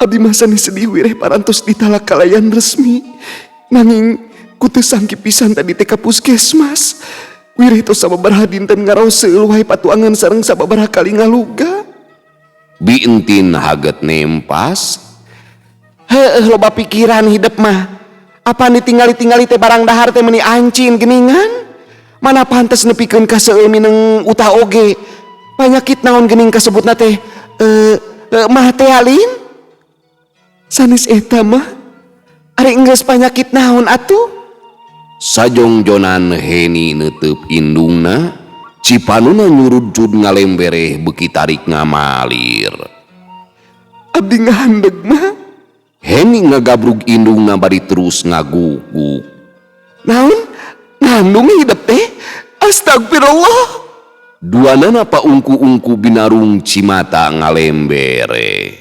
abdi mah sanes sedih wireh parantos ditalak kalayan resmi. Nanging ku teu sangki pisan tadi teh ka puskesmas. Wireh tos sababaraha dinten ngaraos seueul wae patuangan sareng sababaraha kali ngaluga. Bi Entin haget nempas. Heueuh loba pikiran hidep mah. Apa ditinggali-tingali teh barang dahar teh meuni ancin geuningan? Mana pantes nepikeun ka seueul mineng utah oge. Panyakit naon geuning kasebutna teh? Mah teh alin? Sanes eta mah. Ari enggeus panyakit naon atuh? Sajongjonan Heni neuteup indungna, cipanuna nyurudjud ngalembereh beuki tarik ngamalir. Abdi ngahandeg mah. Heni ngagabrug indungna bari terus ngaguguk. Naon? Ngandung hidep teh? Astagfirullah. Duanana paungku-ungku binarung cimata ngalembere.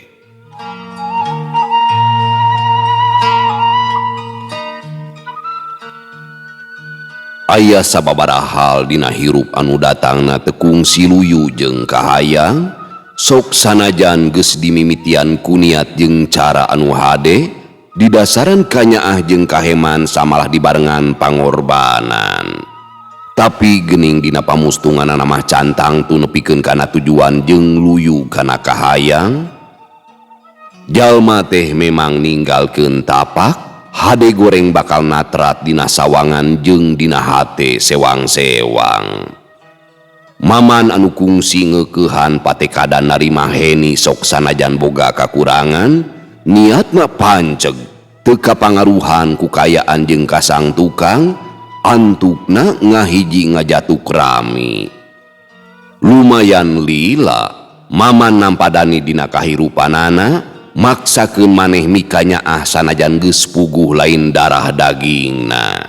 Aya sababaraha hal dina hirup anu datangna teu kungsi luyu jeung kahayang, sok sanajan geus dimimitian ku niat jeung cara anu hade, didasaran kanyaah jeung kaheman samalah dibarengan pangorbanan. Tapi geuning dina pamustunganana mah cantang tu nepikeun kana tujuan jeung luyu kana kahayang. Jalma teh memang ninggalkeun tapak, hade goreng bakal natrat dina sawangan jeung dina hate sewang-sewang. Maman anu kungsi ngeukehan patekadan narima Heni sok sanajan boga kakurangan, niatna panceg, teu kapangaruhan ku kayaan jeung kasang tukang, antukna ngahiji ngajatuk rami. Lumayan lila, Maman nampadani dina kahirupanana, maksakeun maneh mikanyaah sanajan geus puguh lain darah dagingna.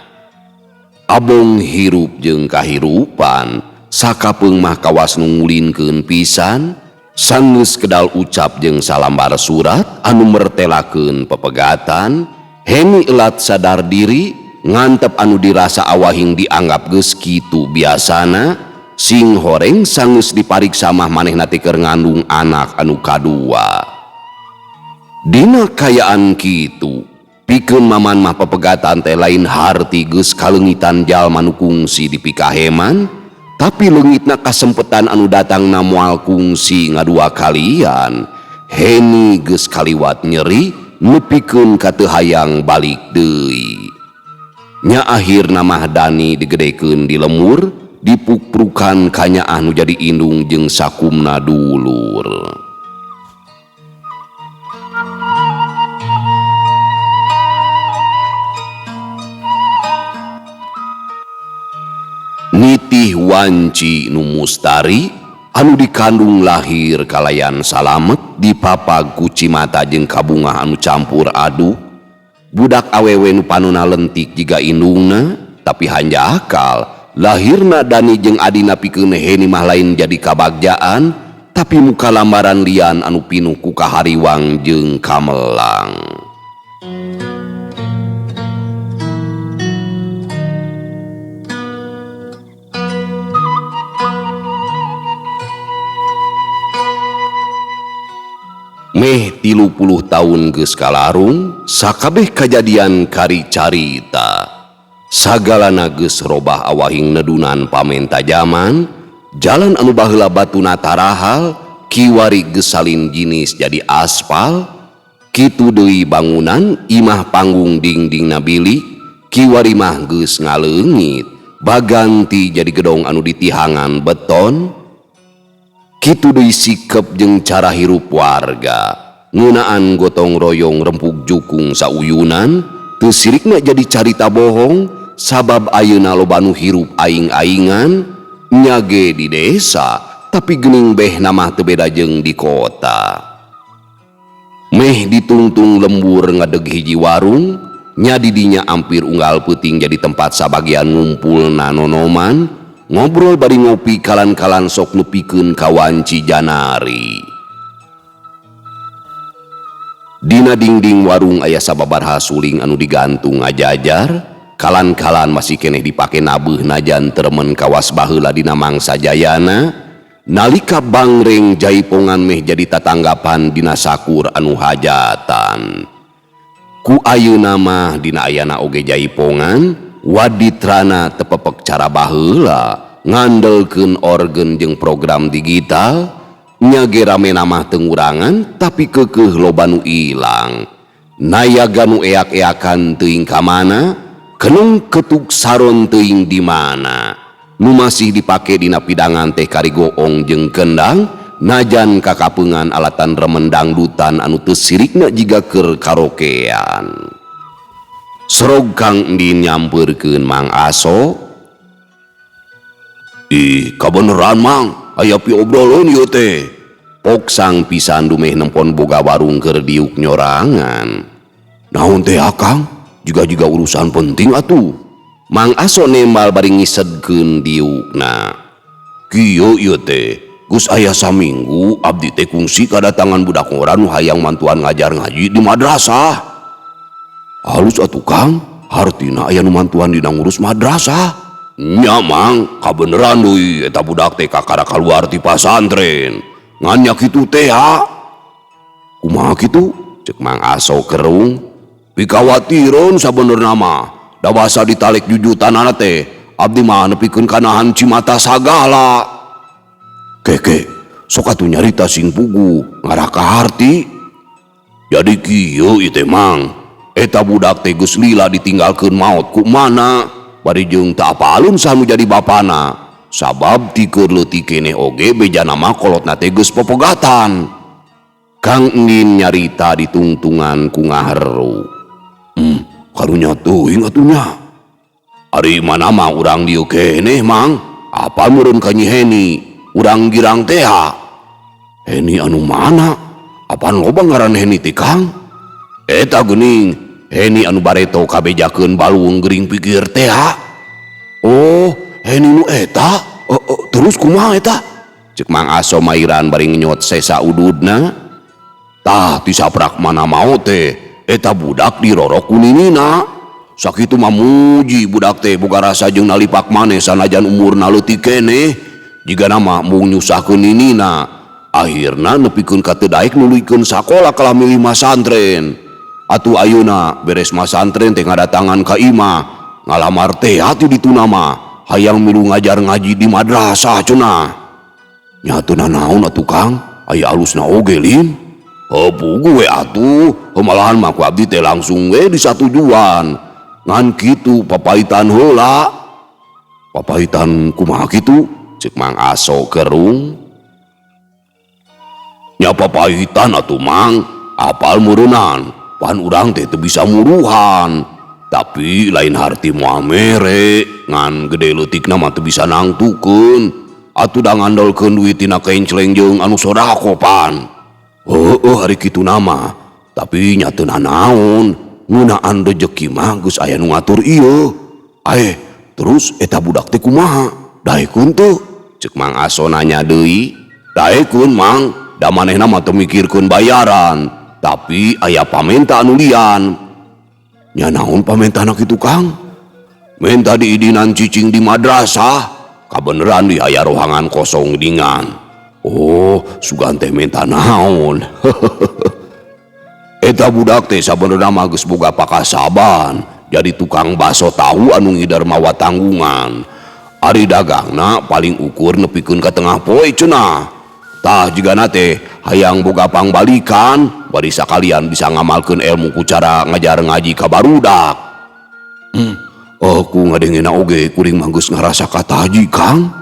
Abong hirup jeung kahirupan, sakapeung mah kawas nu ngulinkeun pisan, sanggeus kedal ucap jeung salambar surat anu mertelakeun pepegatan, Heni elat sadar diri, ngantep anu dirasa awahing dianggap geus kitu biasana, sing horeng sanggeus dipariksa mah manehna teh keur ngandung anak anu kadua. Dina kayaan kitu, pikeun Maman mah pepegatan teh lain harti geus kaleungitan jalma nu kungsi dipikaheman, tapi leungitna kasempetan anu datangna moal kungsi ngadua kalian. Heni geus kaliwat nyeri nepikeun ka teu hayang balik deui. Nya akhirna mah Dani digedekeun di lemur, dipukprukan kanyaah nu jadi indung jeung sakumna dulur. Nitih wanci nu mustari anu dikandung lahir kalayan salamet dipapag ku cimata jeung kabungah anu campur aduk. Budak awewe nu panona lentik jiga indungna tapi hanjakal. Lahirna Dani jeung adina pikeun Heni mah lain jadi kabagjaan, tapi muka lambaran lian anu pinuh ku kahariwang jeung kamelang. Meh 30 taun geus kalarung, sakabeh kajadian kari carita. Sagalana geus robah awahing nedunan pamenta jaman, jalan anu baheula batuna tarahal, kiwari geus salin jinis jadi aspal, kitu deui bangunan imah panggung dingdingna bilik, kiwari mah geus ngaleungit, baganti jadi gedong anu ditihangan beton. Kitu deui sikep jeung cara hirup warga, ngeunaan gotong royong rempug jukung sauyunan, teu sirikna jadi carita bohong, sabab ayeuna loba nu hirup aing-aingan, nya ge di desa, tapi geuning behna mah teu beda jeung di kota. Meh ditungtung lembur ngadeg hiji warung, nya di dinya ampir unggal peuting jadi tempat sabagian ngumpulna nonoman, ngobrol bari ngopi kalan-kalan sok nepikeun ka wanci janari. Dina dingding warung aya sababaraha suling anu digantung ngajajar, kalan-kalan masih keneh dipake nabeuh najan teremen kawas baheula dina mangsa jayana, nalika bangreng jaipongan meh jadi tatanggapan dina sakur anu hajatan. Ku ayeuna mah dina ayana oge jaipongan, waditrana tepepek cara baheula, ngandelkeun organ jeung program digital, nya ge ramena mah teu ngurangan tapi keukeuh loba nu ilang. Nayaga nu eak-eakan teuing ka mana, kenung ketuk saron teuing di mana. Nu masih dipake dina pidangan teh kari goong jeung kendang, najan kakapeungan alatan remen dangdutan anu teu sirikna jiga keur karaokean. Serog Kang Endin nyampeurkeun Mang Aso. Ih, kabeneran Mang, aya piobroleun ieu teh. Poksang pisan dumeh nempon boga warung keur diuk nyorangan. Naon teh Akang? Jiga-jiga urusan penting atuh. Mang Aso nembal bari ngisedkeun diukna. Kieu ieu teh, geus aya saminggu abdi teh kungsi kadatangan budak ngora nu hayang mantuan ngajar ngaji di madrasah. Halus atuh Kang, hartina aya nu mantuan dina ngurus madrasah. Nya Mang, kabeneran deui eta budak teh kakara kaluar ti pasantren. Ngan nya kitu teh ha. Kumaha kitu? Ceuk Mang Aso kerung. Pikawatireun sabenerna mah, da basa ditalek jujutanana teh, abdi mah nepikeun kanahan cimata sagala. Keke, sok atuh nyarita sing puguh, ngarah ka harti. Jadi kieu ieu teh Mang, eta budak teh geus lila ditinggalkeun maot ku mana, bari jeung teu apaleun saha nu jadi bapana. Sabab ti keur leutik keneh oge bejana mah kolotna teh geus popogatan. Kang Endin nyarita ditungtungan ku ngaheru. Karunya teuing atuh nya. Ari mana mah urang dieu keneh Mang, apal meureun ka Nyi Heni, urang girang teh ha. Heni anu mana? Apaan loba ngaran Heni teh Kang? Eta geuning, Heni anu bareto kabejakeun balung gering pikir teh ha. Oh, Heni nu eta? Terus kumaha eta? Ceuk Mang Aso mairan bari ngenyot sesa ududna. Tah ti saprak mana mau teh, eta budak dirorok ku ninina. Sakitu mah muji budak teh boga rasa jeung nalipak maneh sanajan umurna leutik keneh. Jigana mah mung nyusahkeun ninina. Akhirna nepikeun ka teu daek nuluykeun sakola kalah milih masantren. Atuh ayeuna beres masantren teh ngadatangan ka imah, ngalamar teh hati dituna mah, hayang milu ngajar ngaji di madrasah cenah. Nya teu nanaon atuh Kang, aya alusna oge lin. Heuh puguh we atuh, malahan mah ku abdi teh langsung we disatujuan. Ngan kitu papaitan heula. Papaitan kumaha kitu? Ceuk Mang Aso kerung. Nya papaitan atuh Mang, apal meureunnan. Pan urang teh teu bisa muruhan. Tapi lain harti moal mere, ngan gede leutikna mah teu bisa nangtukeun. Atuh da ngandolkeun duit tina kencleng jeung anu sodako pan. Heueuh ari kitu nama, tapi nya teu nanaon. Ngeunaan rejeki mah geus aya nu ngatur ieu. Aeh, terus eta budak teh kumaha? Daekeun teu? Ceuk Mang Aso nanya deui. Daekeun Mang, da manehna mah teu mikirkeun bayaran. Tapi aya pamenta anu lian. Nya naon pamentana kitu Kang? Menta diidinan cicing di madrasah. Kabeneran di aya rohangan kosong dingan. Oh, sugan teh menta naon? Eta budak teh sabenerna mah geus boga pakasaban, jadi tukang baso tahu anu ngider mawa tanggungan. Ari dagangna paling ukur nepikeun ka tengah poe cenah. Tah jigana teh hayang boga pangbalikan, bari sakalian bisa ngamalkeun ilmu ku cara ngajar ngaji ka barudak. Ku ngadengena oge kuring mah geus ngarasa kataji, Kang.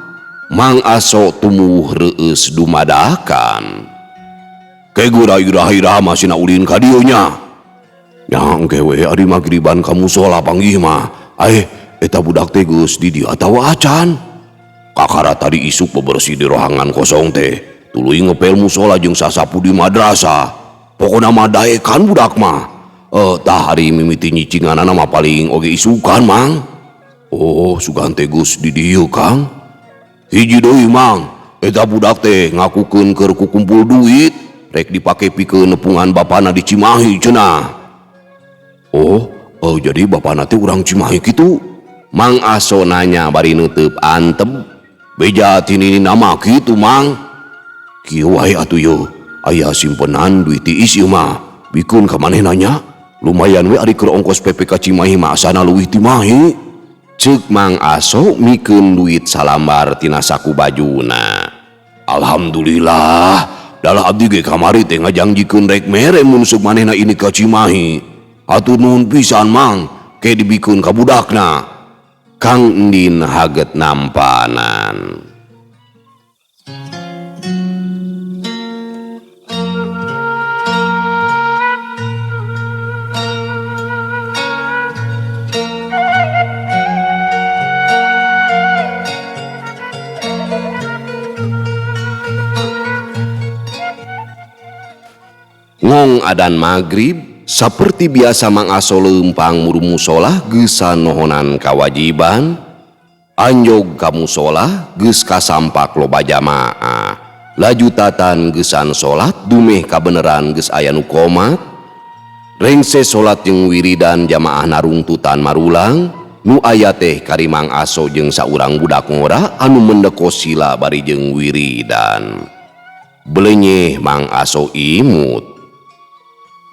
Mang Aso tumuwuh reueus dumadakan. Kegura ira-ira mah sina ulin ka dieu nya. Nya engke we ari magriban ka musola panggih mah. Aeh, eta budak teh geus di dieu atawa acan. Kakara tadi isuk bebersih di rohangan kosong teh, tuluy ngepel musola jeung sasapu di madrasah. Pokona mah daekan budak mah. Tah ari mimiti nyicinganana mah paling oge isukan, Mang. Oh, sugan teh geus di dieu, Kang. Hiji deui, Mang. Eta budak teh ngakukeun keur kukumpul duit, rek dipake pikeun nepungan bapana di Cimahi cenah. Oh, jadi bapana teh urang Cimahi kitu? Mang Aso nanya bari neuteub antep. Beja tinini nama kitu, Mang. Kieu wae atuh yeuh, aya simpenan duit tiis ieu mah. Bikeun ka manehna nya. Lumayan we ari keur ongkos PP ka Cimahi mah asana leuwih ti Mahi. Ceuk Mang Aso mikeun duit salambar tina saku bajuna. Alhamdulillah. Dalah abdi ge kamari teh ngajangjikeun rek mere mun seuk manehna ini ka Cimahi. Hatur nuhun pisan, Mang, ke dibikeun ka budakna. Kang Endin haget nampanan. Ngong adan magrib, saperti biasa Mang Aso leumpang muru musola geusan nohonan kawajiban. Anjog ka musola geus kasampak loba jamaah. Laju tatan geusan salat dumeh kabeneran geus aya nu komat. Rengse salat jeung wiridan jamaah narungtutan marulang. Nu aya teh kari Mang Aso jeung saurang budak ngora anu mendeko sila bari jeung wiridan. Belenyeh Mang Aso imut.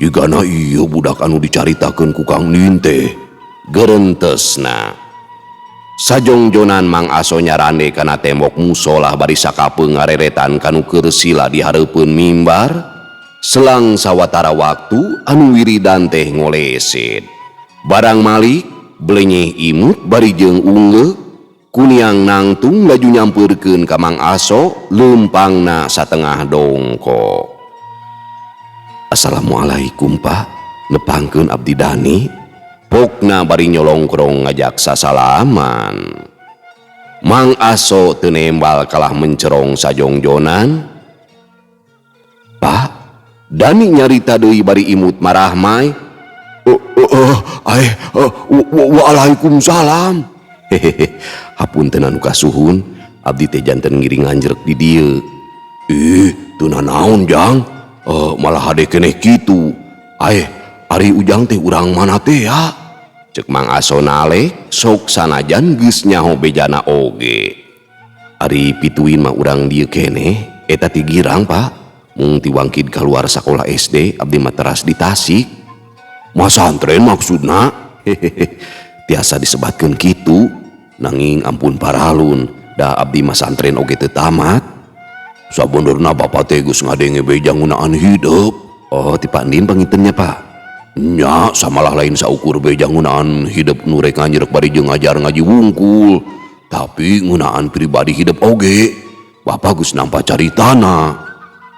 Jigana ieu budak anu dicaritakeun ku Kang Nin teh, gerentesna. Sajongjonan Mang Aso nyarande kana tembok musola bari sakapeung ngareretan kanu keur sila di hareupeun mimbar. Selang sawatara waktu anu wiridan teh ngoleset. Barang malik belenyeh imut bari jeung unggeuk, kuniang nangtung laju nyampeurkeun ka Mang Aso leumpangna satengah dongko. Assalamualaikum Pak, nepangkeun abdi Dani. Pokna bari nyolongkrong ngajak sasalaman. Mang Aso teu nembal kalah mencerong sajongjonan. Pak, Dani nyarita deui bari imut marahmai. Waalaikumsalam. Hehehe, hapunten anu kasuhun, abdi teh janten ngiring nganjrek di dieu. Ih, teu nanaon Jang? Malah hade keneh kitu. Aeh, ari Ujang teh urang mana teh ya? Ceuk Mang Aso nale, sok sanajan geus nyaho bejana oge. Ari pituin mah urang dieu keneh, eta ti Girang, Pak. Mung ti wangkid kaluar sakola SD, abdi mah teras di Tasik. Masantren maksudna? Hehehe, tiasa disebatkeun kitu. Nanging ampun paralun, da abdi masantren oge teu tamat. Sabenerna bapa teh geus ngadenge beja ngeunaan hidep. Oh, ti Pak Ndin pangitennya, Pak. Nya, samalah lain saukur beja ngeunaan hidep nu rek nganjrek bari jeung ngajar ngaji wungkul. Tapi ngeunaan pribadi hidep oge. Bapa geus nampa caritana.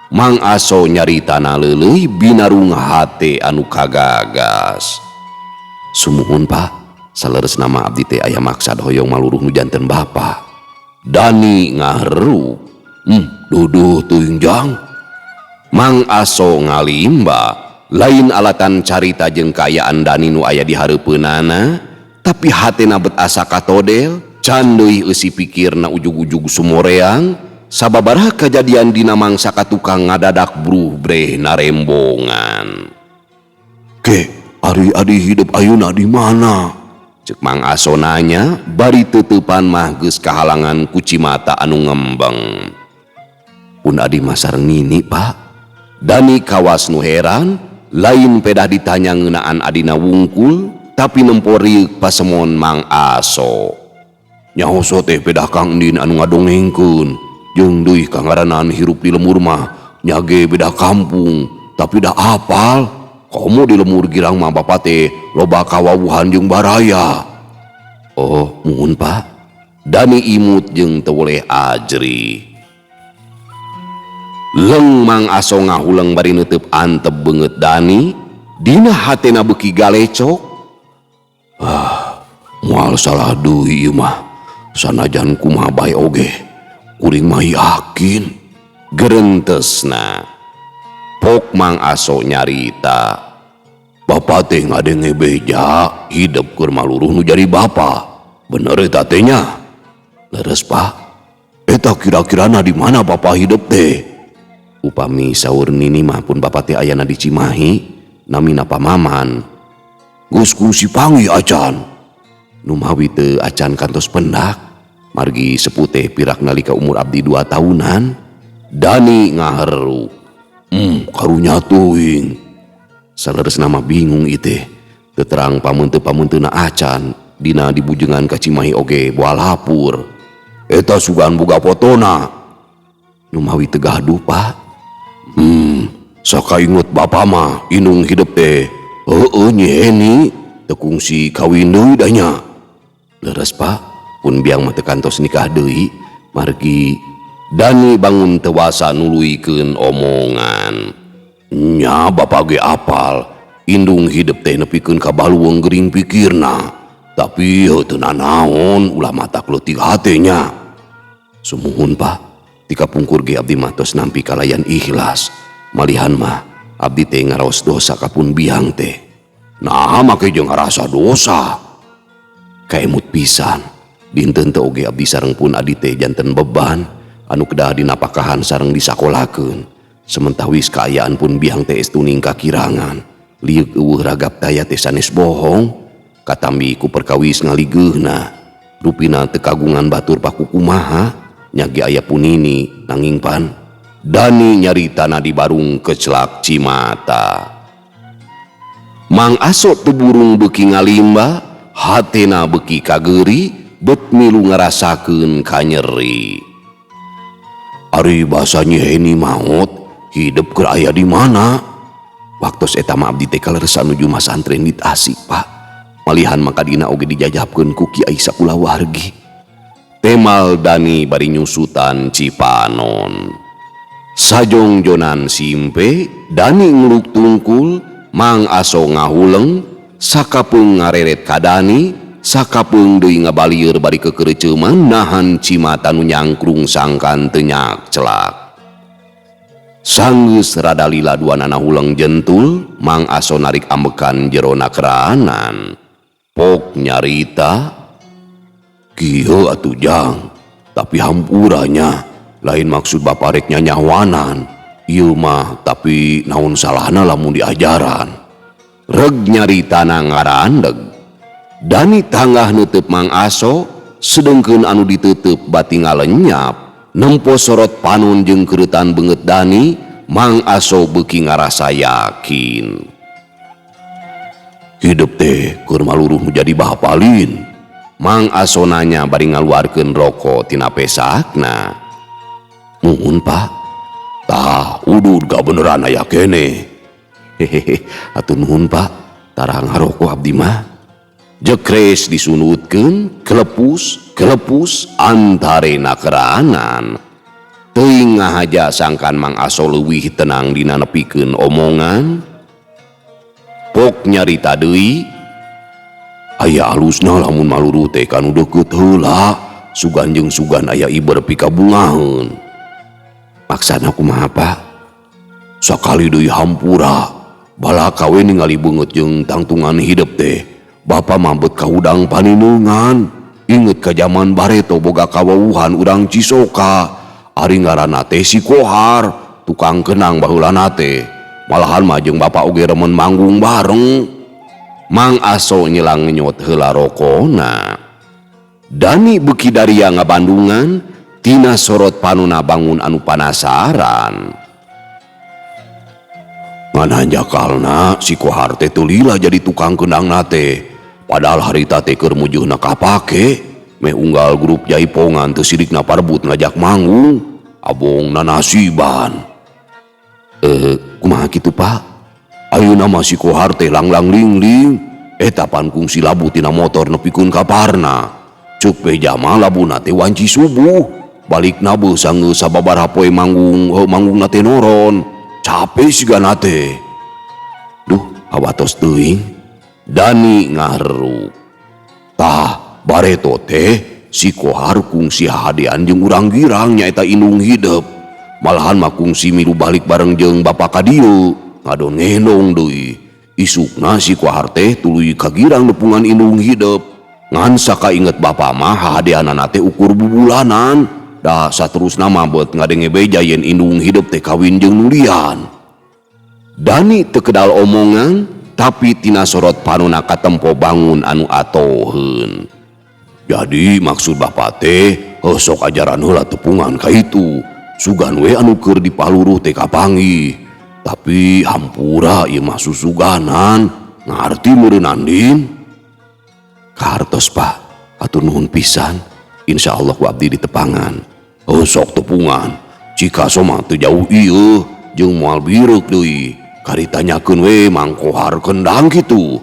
Mang Aso nyaritana leuleuy binarung hate anu kagagas. Sumuhun, Pak. Saleresna mah abdi teh aya maksad hoyong maluruh nu janten bapa. Dani ngaherup. Duduh teuing Jang. Mang Aso ngalimba, lain alatan carita jeung kaayaan Dani nu aya di hareupeunana, tapi hatena bet asa katodel, can deui eusi pikirna ujug-ujug sumoreang, sababaraha kajadian dina mangsa ka tukang ngadadak bruh breh narembongan. Ke, ari adi hidup ayeuna di mana? Ceuk Mang Aso nanya, bari teuteupan mah geus kahalangan ku cimata anu ngembeng. Pun adi mah sareng nini, Pak. Dani kawas nu heran, Lain pedah ditanya ngeunaan adina wungkul, tapi nempo rieuk pasemon Mang Aso. Nyaho teh pedah Kang Endin anu ngadongengkeun. Jeung deui kangaranan hirup di lembur mah nya ge beda kampung, tapi dah apal. Komo di lembur girang mah bapak teh loba kawawuhan jeung baraya. Oh, muhun Pak. Dani imut jeung teu boleh ajri. Leng Mang Aso ngahuleng bari neuteub antep beungeut Dani, dina hatena beuki galecok. Ah, moal salah deui ieu mah. Sanajan kumaha bae oge, kuring mah yakin. Gerentesna. Pok Mang Aso nyarita. Bapak teh ngadenge beja hidup keur maluruh nu jadi bapa. Bener eta teh nya? Leres Pak. Eta kira-kirana di mana bapak hidup teh? Upami saur nini mah pun bapak teh ayana di Cimahi, namina pamaman. Geus kungsi panggih acan. Numawi teu acan kantos pendak, margi sepuh teh pirak nalika umur abdi 2 tahunan. Dani ngaheru. Karunya teuing. Saleresna mah bingung ieu teh. Teu terang pameuteu-pameuteuna acan, dina dibujengan ka Cimahi oge boa lapur. Eta sugan boga fotona. Numawi teu gaduh Pak. Sakainget bapa mah indung hidup teh. Heueuh Nyi Heni, teu kungsi kawin deui dah nya. Leres Pak, pun biang mah teu kantos nikah deui, margi Dani bangun teu wasa nuluykeun omongan. Nya bapa ge apal, indung hidup teh nepikeun ka baluweung gering pikirna. Tapi heuh teu nanaon ulah matak leutik hate nya. Sumuhun Pak, tika pungkur ge abdi mah tos nampi kalayan ikhlas. Malihan mah abdi teh ngaraos dosa ka pun biang teh. Nah make jeung ngarasa dosa. Kaemut pisan, dinten teh oge abdi sareng pun adi teh janten beban anu kedah dinapakahan sareng disakolakeun. Sementawis kaayaan pun biang teh estuning kakirangan. Lieuk eueuh ragap taya teh sanes bohong. Katambi ku perkawis ngaligeuhna. Rupina teu kagungan batur pakukumaha, nya ge aya punini nanging pan Dani nyaritana di barung kecelak cimata. Mang Aso teu burung beuki ngalimba, hatena beuki kageuri, bet milu ngarasakeun kanyeri. Ari basa Nyi Heni maot, hidup keur aya di mana? Waktos eta mah abdi teh kaleresan nuju masantren di Tasik, Pak. Malihan maka dina oge dijajabkeun ku Kiai sakulawargi. Temal Dani bari nyusutan Cipanon. Sajongjonan simpe, Dani ngeluk tungkul, Mang Aso ngahuleng, sakapeung ngareret ka Dani, sakapeung deui ngabalieur bari kekeureuceuman nahan cimata nu nyangkrung sangkan teu nyak celak. Sanggeus rada lila duanana huleng jentul, Mang Aso narik ambekan jerona keranan. Pok nyarita, kieu atuh jang, tapi hampuranya lain maksud bapak rek nyanyawanan. Ieu mah tapi naon salahna lamun diajaran. Reg nyaritana ngarandeg. Dani tanggah neuteub Mang Aso, sedengkeun anu diteuteup bati ngalenyap. Nempo sorot panon jeung keureutan beungeut Dani, Mang Aso beuki ngarasa yakin. Hidup teh keur maluruh nu jadi bapalin. Mang Aso nanya bari ngaluarkeun rokok tina pesakna. Muhun Pak. Tah udud gak beneran aya keneh. Hehehe, atuh nuhun Pak. Tara ngarokok abdi mah. Jekres disunutkeun, kelepus, kelepus antarena keranan. Teuing ngahaja sangkan Mang Aso leuwih tenang dina nepikeun omongan. Pok nyarita deui, aya alusna lamun maluruh teh kanu deukeut heula, sugan jeung sugan aya iber pikabungaheun. Maksana kumaha Pak? Sakali deui hampura, balaka we ningali beungeut jeung tangtungan hidep teh. Bapa mah bet kahudang panineungan. Inget ka jaman bareto boga kawawuhan urang Cisoka. Ari ngaranna teh si Kohar, tukang kenang baheulana teh. Malahan mah jeung bapa oge remen manggung bareng. Mang Aso nyelang ngenyot heula rokona. Dani beuki daria ngabandungan, tina sorot panona bangun anu panasaran. Ngan hanjakalna si Kohar teh teu lila jadi tukang kendangna teh. Padahal harita teh keur mujeuhna kapake, meh unggal grup jaipongan teu sirikna parebut ngajak manggung. Abong nanasiban. Kumaha kitu Pak? Ayeuna mah si Kohar teh langlang lingling. Eta pan kungsi labuh tina motor nepikeun ka parna. Ceuk beja mah labuhna teh wanci subuh. Balikna beuh sanggeus sababaraha poe manggung, manggungna teh noron. Capek sigana teh. Duh, hawatos teuing. Dani ngaheruk. Tah, bareto teh si Kohar kungsi hadean jeung urang girang nyaeta indung hidep. Malahan mah kungsi milu balik bareng jeung bapak ka dieu, ngadon ngendong deui. Isukna si Kohar teh tuluy ka girang nepungan indung hidep. Ngan sakainget bapak mah hadeanana teh ukur bubulanan. Da saterusna mah beut ngadenge beja yen indung hidep teh kawin jeung nulian. Dani teu kedal omongan, tapi tina sorot panona katempo bangun anu atoheun. Jadi maksud bapak teh, heuh sok ajaran heula tepungan ka itu. Sugan we anu keur dipaluruh teh kapanggih. Tapi hampura ieu mah susuganan, ngarti meureun Andin. Kahartos Pak, hatur nuhun pisan. Insyaallah ku abdi ditepangan. Oh sok tepungan, Cikaso mah teu jauh ieu jeung moal bireuk deui. Kari tanyakeun we Mang Kohar kendang kitu.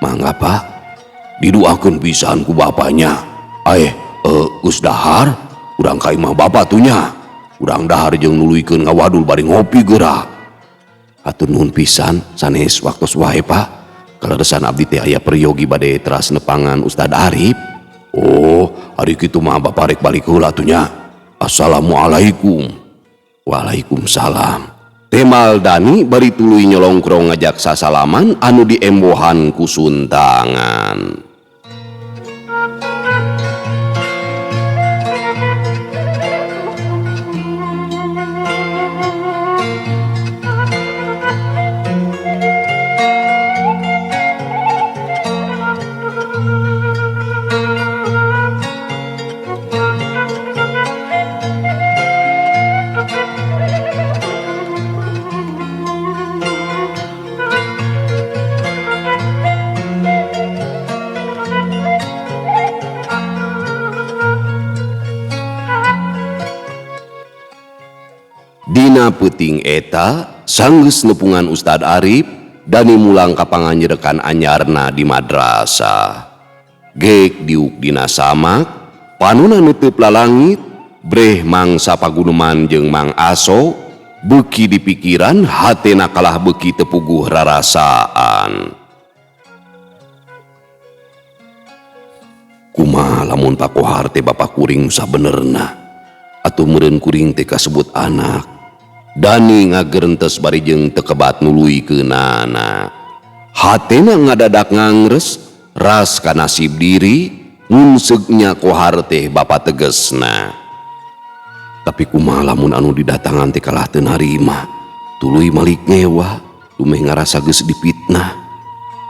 Mangga Pak, diduakeun pisan ku bapanya. Geus dahar, urang ka imah bapa tuh nya. Urang dahar jeung nuluykeun ngawadul bari ngopi geura. Hatur nuhun pisan sanes waktos wae Pak. Kaleresan abdi teh aya peryogi bade teras nepangan Ustad Arif. Oh, ari kitu mah bapa rek balik heula tuh nya. Assalamualaikum. Waalaikumsalam. Temal Dani bari tuluy nyolongkrong ngajak sasalaman anu diembohan ku suntangan. Dina peuting eta sanggeus nepungan Ustad Arif, Dani mulang ka panganjerekan anyarna di madrasah. Geek diuk dina samak, panona neuteub lalangit, breh mangsa paguneman jeung Mang Aso, beuki dipikiran hatena kalah beuki teu puguh rarasaan. Kumaha lamun Pak Kohar teh bapa kuring nu sabenerna? Atuh meureun kuring teh kasebut anak. Dani ngagerentes bari jeung teu kebat nuluykeunana. Hatena ngadadak ngangres, ras ka nasib diri, ngunseugnya Kohar teh bapa tegesna. Tapi kumaha lamun anu didatangan teh kalah teu narima, tuluy malik ngewa, dumeh ngarasa geus dipitnah.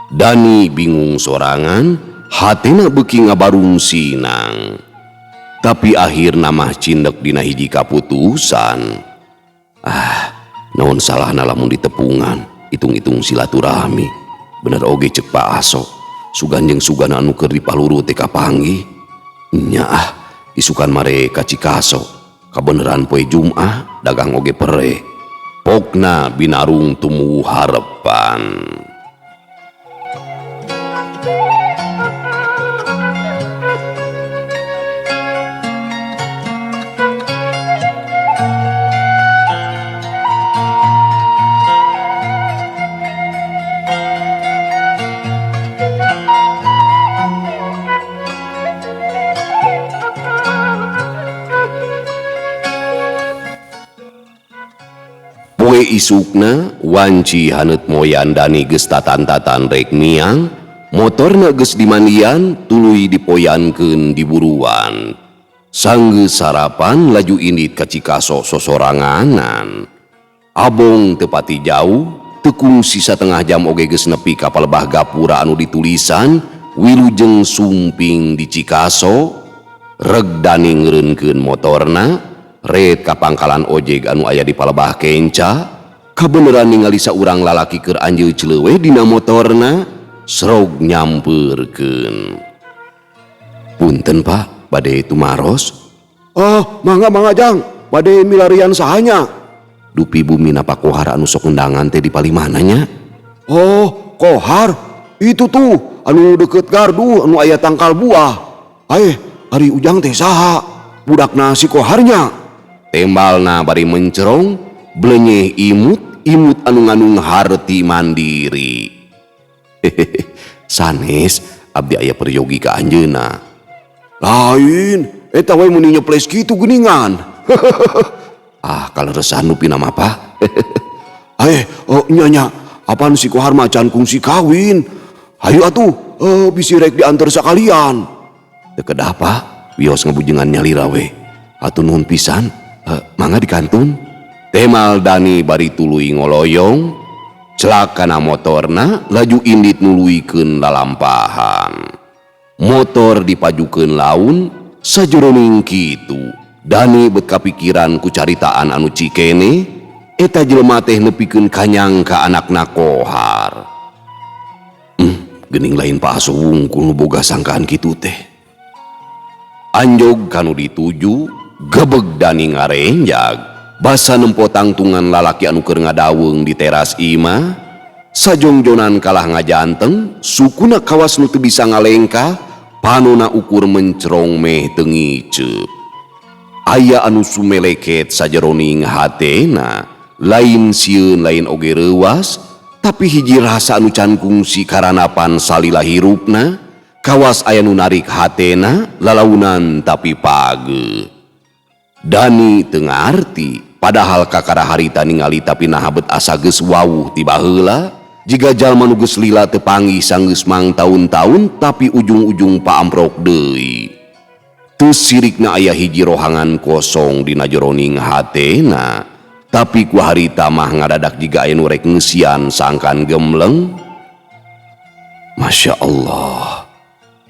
Dani bingung sorangan, hatena beuki ngabarung sinang. Tapi akhirna mah cindek dina hiji kaputusan. Ah, naon salahna lamun ditepungan, hitung-hitung silaturahmi. Bener oge ceuk Pak Aso, sugan jeung sugan anu keur dipaluruh teh kapanggih. Nya ah, isukan mare ka Cikaso, kabeneran poe Jumaah dagang oge pere. Pokna binarung tumuwuh harepan. Poe isukna wanci haneut moyan Dani geus tatan-tatan rek miang, motorna geus dimandian tuluy dipoyankeun di buruan. Sanggeus sarapan laju indit ka Cikaso sosoranganan. Abong teu pati jauh, teu kungsi satengah jam oge geus nepi ka palebah gapura anu ditulisan Wilujeng Sumping di Cikaso. Reg Dani ngeureunkeun motorna, ret ka pangkalan ojek anu aya di palebah kenca, Kabeneran ningali saurang lalaki keur anjeu celeuweh dina motorna, serog nyampeurkeun. Punten Pak, bade tumaros. Oh, mangga mangga Jang, bade milarian sahanya. Dupi bumina Pak Kohar anu sok undangan teh di palih mana nya? Oh, Kohar, itu tuh anu deket gardu anu aya tangkal buah. Eh, ari Ujang teh saha? Budakna si Koharnya. Tembalna bari mencerong, blenyeh imut, imut anu ngandung harti mandiri. Hehehe, sanes abdi aya peryogi ka anjeunna. Lain, eta we mun nyeples kitu geuningan. Ah, kaleresan nu pina mah Pak. Eh, oh, nya nya, apaan si Kohar mah can kungsi kawin. Hayu atuh, bisi rek diantar sakalian. Teu kedah Pak, wios ngabujengan nyalira we. Hatur nuhun pisan, mangga dikantun. Temal Dani bari tuluy ngoloyong, celak kana motorna laju indit nuluykeun lalampahan. Motor dipajukeun laun, sajroning kitu. Dani bet kapikiran ku caritaan anu cikene, eta jelema teh nepikeun kanyang ka anakna Kohar. Geuning lain Pak Aso wungkul nu boga sangkaan kitu teh. Anjog kanu dituju, gebeg Dani ngarenjag, basa nempo tangtungan lalaki anu keur ngadaweung di teras imah, sajongjonan kalah ngajanteng, sukuna kawas nu teu bisa ngalengkah, panona ukur mencerong meh teu ngiceup. Aya anu sumeleket sajeroning hatena, lain sieun lain oge reuwas, tapi hiji rasa anu can kungsi karanapan salila hirupna, kawas aya nu narik hatena, lalaunan tapi pageuh. Dani teu ngarti, padahal kakara harita ningali tapi naha bet asa geus wawuh ti baheula, jiga jalma nu geus lila teu panggih sanggeus mangtaun-taun tapi ujung-ujung paamprok deui. Teu sirikna aya hiji rohangan kosong dina jeroning hatena, tapi ku harita mah ngadadak jiga aya nu rek ngeusian sangkan gemleng. Masya Allah,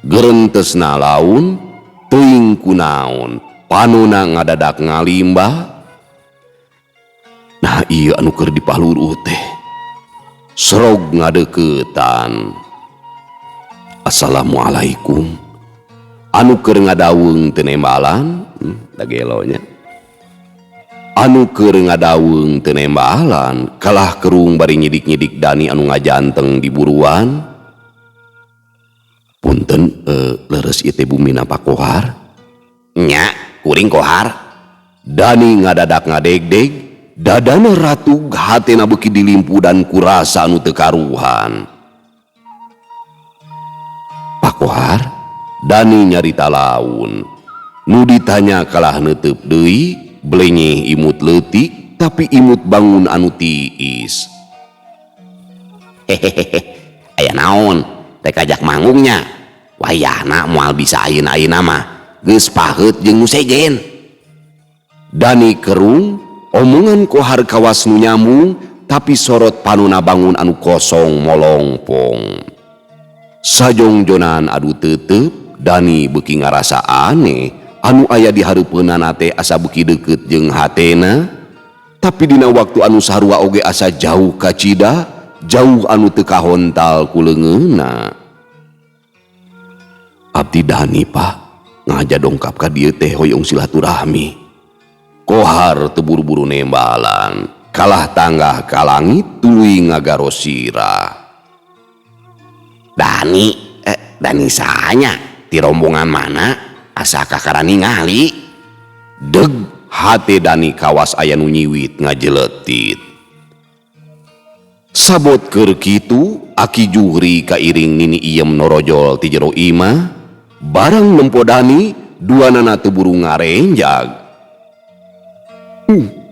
gerentesna laun, teuing kunaon, panona ngadadak ngalimbah. Nah ieu anu keur dipaluruh teh, serog ngadeuketan. Assalamualaikum. Anu keur ngadaweung teu nembalan, da gelonya. Anu keur ngadaweung teu nembalan, kalah kerung bari nyidik-nyidik Dani anu ngajanteng di buruan. Punten, leres ieu teh bumina Pak Kohar? Nya, kuring Kohar. Dani ngadadak ngadegdeg, dadana ratug, hatena beuki dilimpu dan kurasa anu teu karuhan. Pak Kohar? Dani nyarita laun. Nu ditanya kalah neuteup deui, blenyeh imut leutik, tapi imut bangun anu tiis. Hehehe, aya naon? Rek ajak manggungnya. Wayahna moal bisa ayeuna-ayeuna mah. Geus paheut jeung nu sejen. Dani kerung, omongan Kohar kawas nu nyambung, tapi sorot panona bangun anu kosong molongpong. Sajongjonan adu tetep, Dani beuki ngarasa aneh, anu aya di hareupeunana teh asa beuki deukeut jeung hatena, tapi dina waktu anu sarua oge asa jauh kacida, jauh anu teu kahontal ku leungeunna. Abdi Dani Pak, ngaja dongkap ka dieu teh hoyong silaturahmi. Kohar teu buru-buru nembalan, kalah tanggah ka langit tuluy ngagaros sirah. Dani, Dani sahanya? Ti rombongan mana? Asa kakara ningali. Deg hate Dani kawas aya nu nyiwit ngajeletit. Sabot keur kitu, Aki Juhri kairing Nini Iem norojol ti jero imah, barang nempo Dani, duanana teu buru ngarenjag.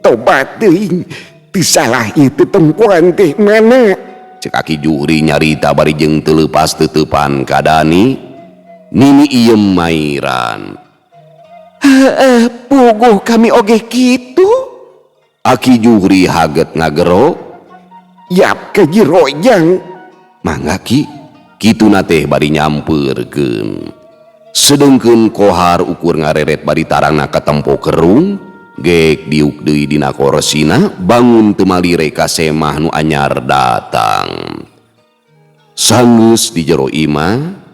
Tobat teuing, teu salah ieu tetempoan teh mana? Cek Aki Juhri nyarita bari jeung teu leupas teuteupan ka Dani. Nini Iem mairan. Heeh, puguh kami oge kitu. Aki Juhri haget ngagero. Yap ke jirojang. Mangga Ki, kituna teh bari nyampeurkeun. Sedengkeun Kohar ukur ngareret bari tarangna katempo kerung, Gek diuk deui dina korsina bangun teu malire ka semah nu anyar datang. Sanggeus di jero imah,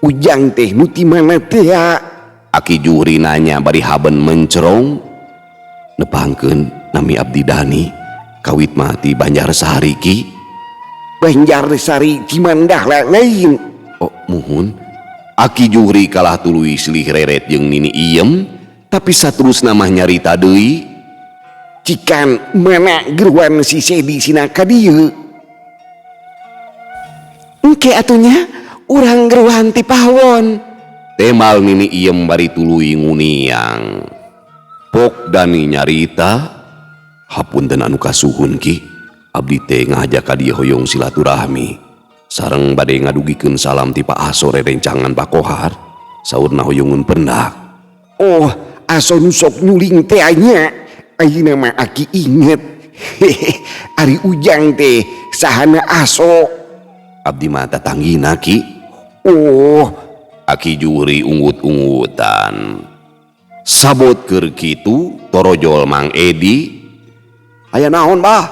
Ujang teh nu ti mana teh? Aki Juhri nanya bari haben mencerong. Nepangkeun nami abdi Dani, kawit mah ti Banjarsari Ki. Banjarsari Cimandah lain. Oh muhun. Aki Juhri kalah tuluy silih reret jeung Nini Iem, tapi saterusna mah nyarita deui. Cikan mana geruan si Sedi sina ka dieu? Engke atunya urang geruan ti pawon. Temal Nini Iem bari tuluy nguniang. Pok Dani nyarita, hapunten anu kasuhun Ki, abdi teh ngajak ka dieu hoyong silaturahmi. Sareng bade ngadugikeun salam ti Pak Aso rerencangan Pak Kohar, saurna hoyongeun pendak. Oh, Aso nu sok nyuling teh nya. Ayeuna mah aki inget. Ari Ujang teh sahana Aso. Abdi mah tatanggina Ki. Oh, Aki Juhri unggut-unggutan. Sabot keur kitu torojol Mang Edi. Aya naon bah?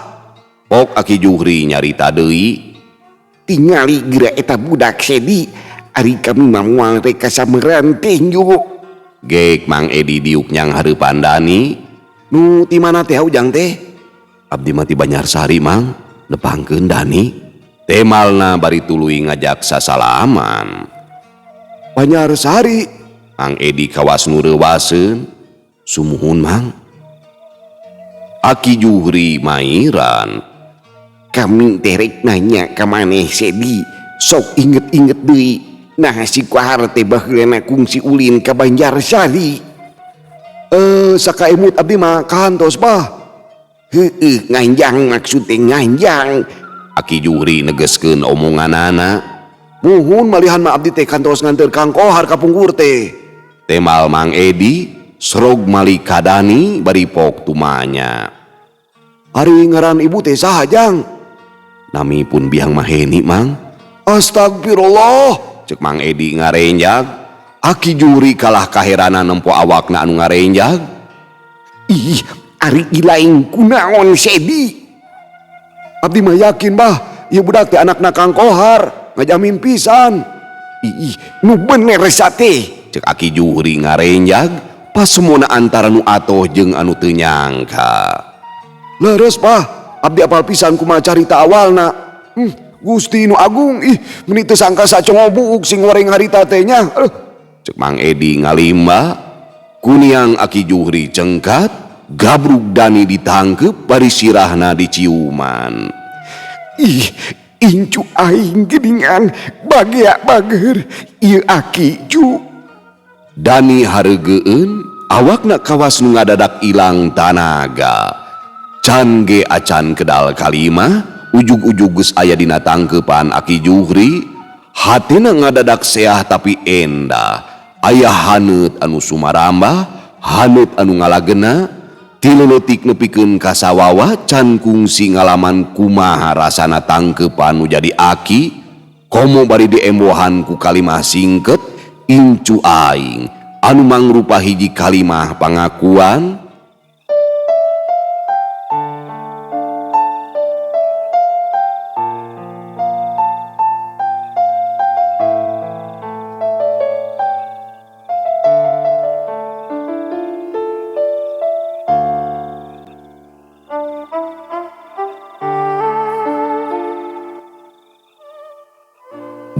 Pok Aki Juhri nyarita deui. Tingali geura eta budak Sedi. Ari kami mah moal rek ka sameran teh nyu. Gek Mang Edi diuk nyang hareupan Dani. Nu ti mana teh Ujang teh? Abdi mah ti Banjarsari Mang, nepangkeun Dani. Temalna bari tuluy ngajak sasalaman. Banjarsari, Mang Edi kawas nu reuwaseun. Sumuhun Mang. Aki Juhri mairan. Kami teh rek nanya ka maneh Sedi, sok inget-inget deui. Nah si Kohar teh baheulana kungsi ulin ka Banjarsari. Sakaemut abdi mah kantos bah. Heueuh, nganjang maksud teh nganjang. Aki Juhri negeskeun omonganana. Muhun malihan mah abdi teh kantos nganteur Kang Kohar ka pungkur teh. Temal Mang Edi serog mali kadani bari pok tumanya. Ari ngaran ibu teh saha jang? Nami pun biang maheni Mang. Astagfirullah, cek Mang Edi ngarenjag. Aki Juhri kalah kaheranan nempo awakna anu ngarenjag. Ih, ari ilaing kunaon Sedi? Abdi mah yakin bah, ieu budak teh anakna Kang Kohar, ngajamin pisan. Ih, nu bener sate. Cek Aki Juhri ngarenjag, pasemona antara nu atoh jeung anu teu nyangka. Leres bah, abdi apal pisan kumaha carita awalna. Gusti nu agung, ih, meni teu sangka sacongo buuk sing goreng harita teh nya. Cek Mang Edi ngalimba, kuniang Aki Juhri cengkat, gabrug Dani ditangkep bari sirahna diciuman. Ih, incu aing geuningan bagea bager ieu aki cu. Dani hareugeun, awakna kawas nu ngadadak ilang tanaga. Can ge acan kedal kalimah, ujug-ujug geus aya dina tangkepan Aki Juhri, hatena ngadadak seah tapi endah. Aya haneut anu sumarambah, haneut anu ngalagena, tileuletik nepikeun ka sawawa can kungsi ngalaman kumaha rasana tangkepan nu jadi aki, komo bari diembohan ku kalimah singket, incu aing anu mangrupa hiji kalimah pangakuan.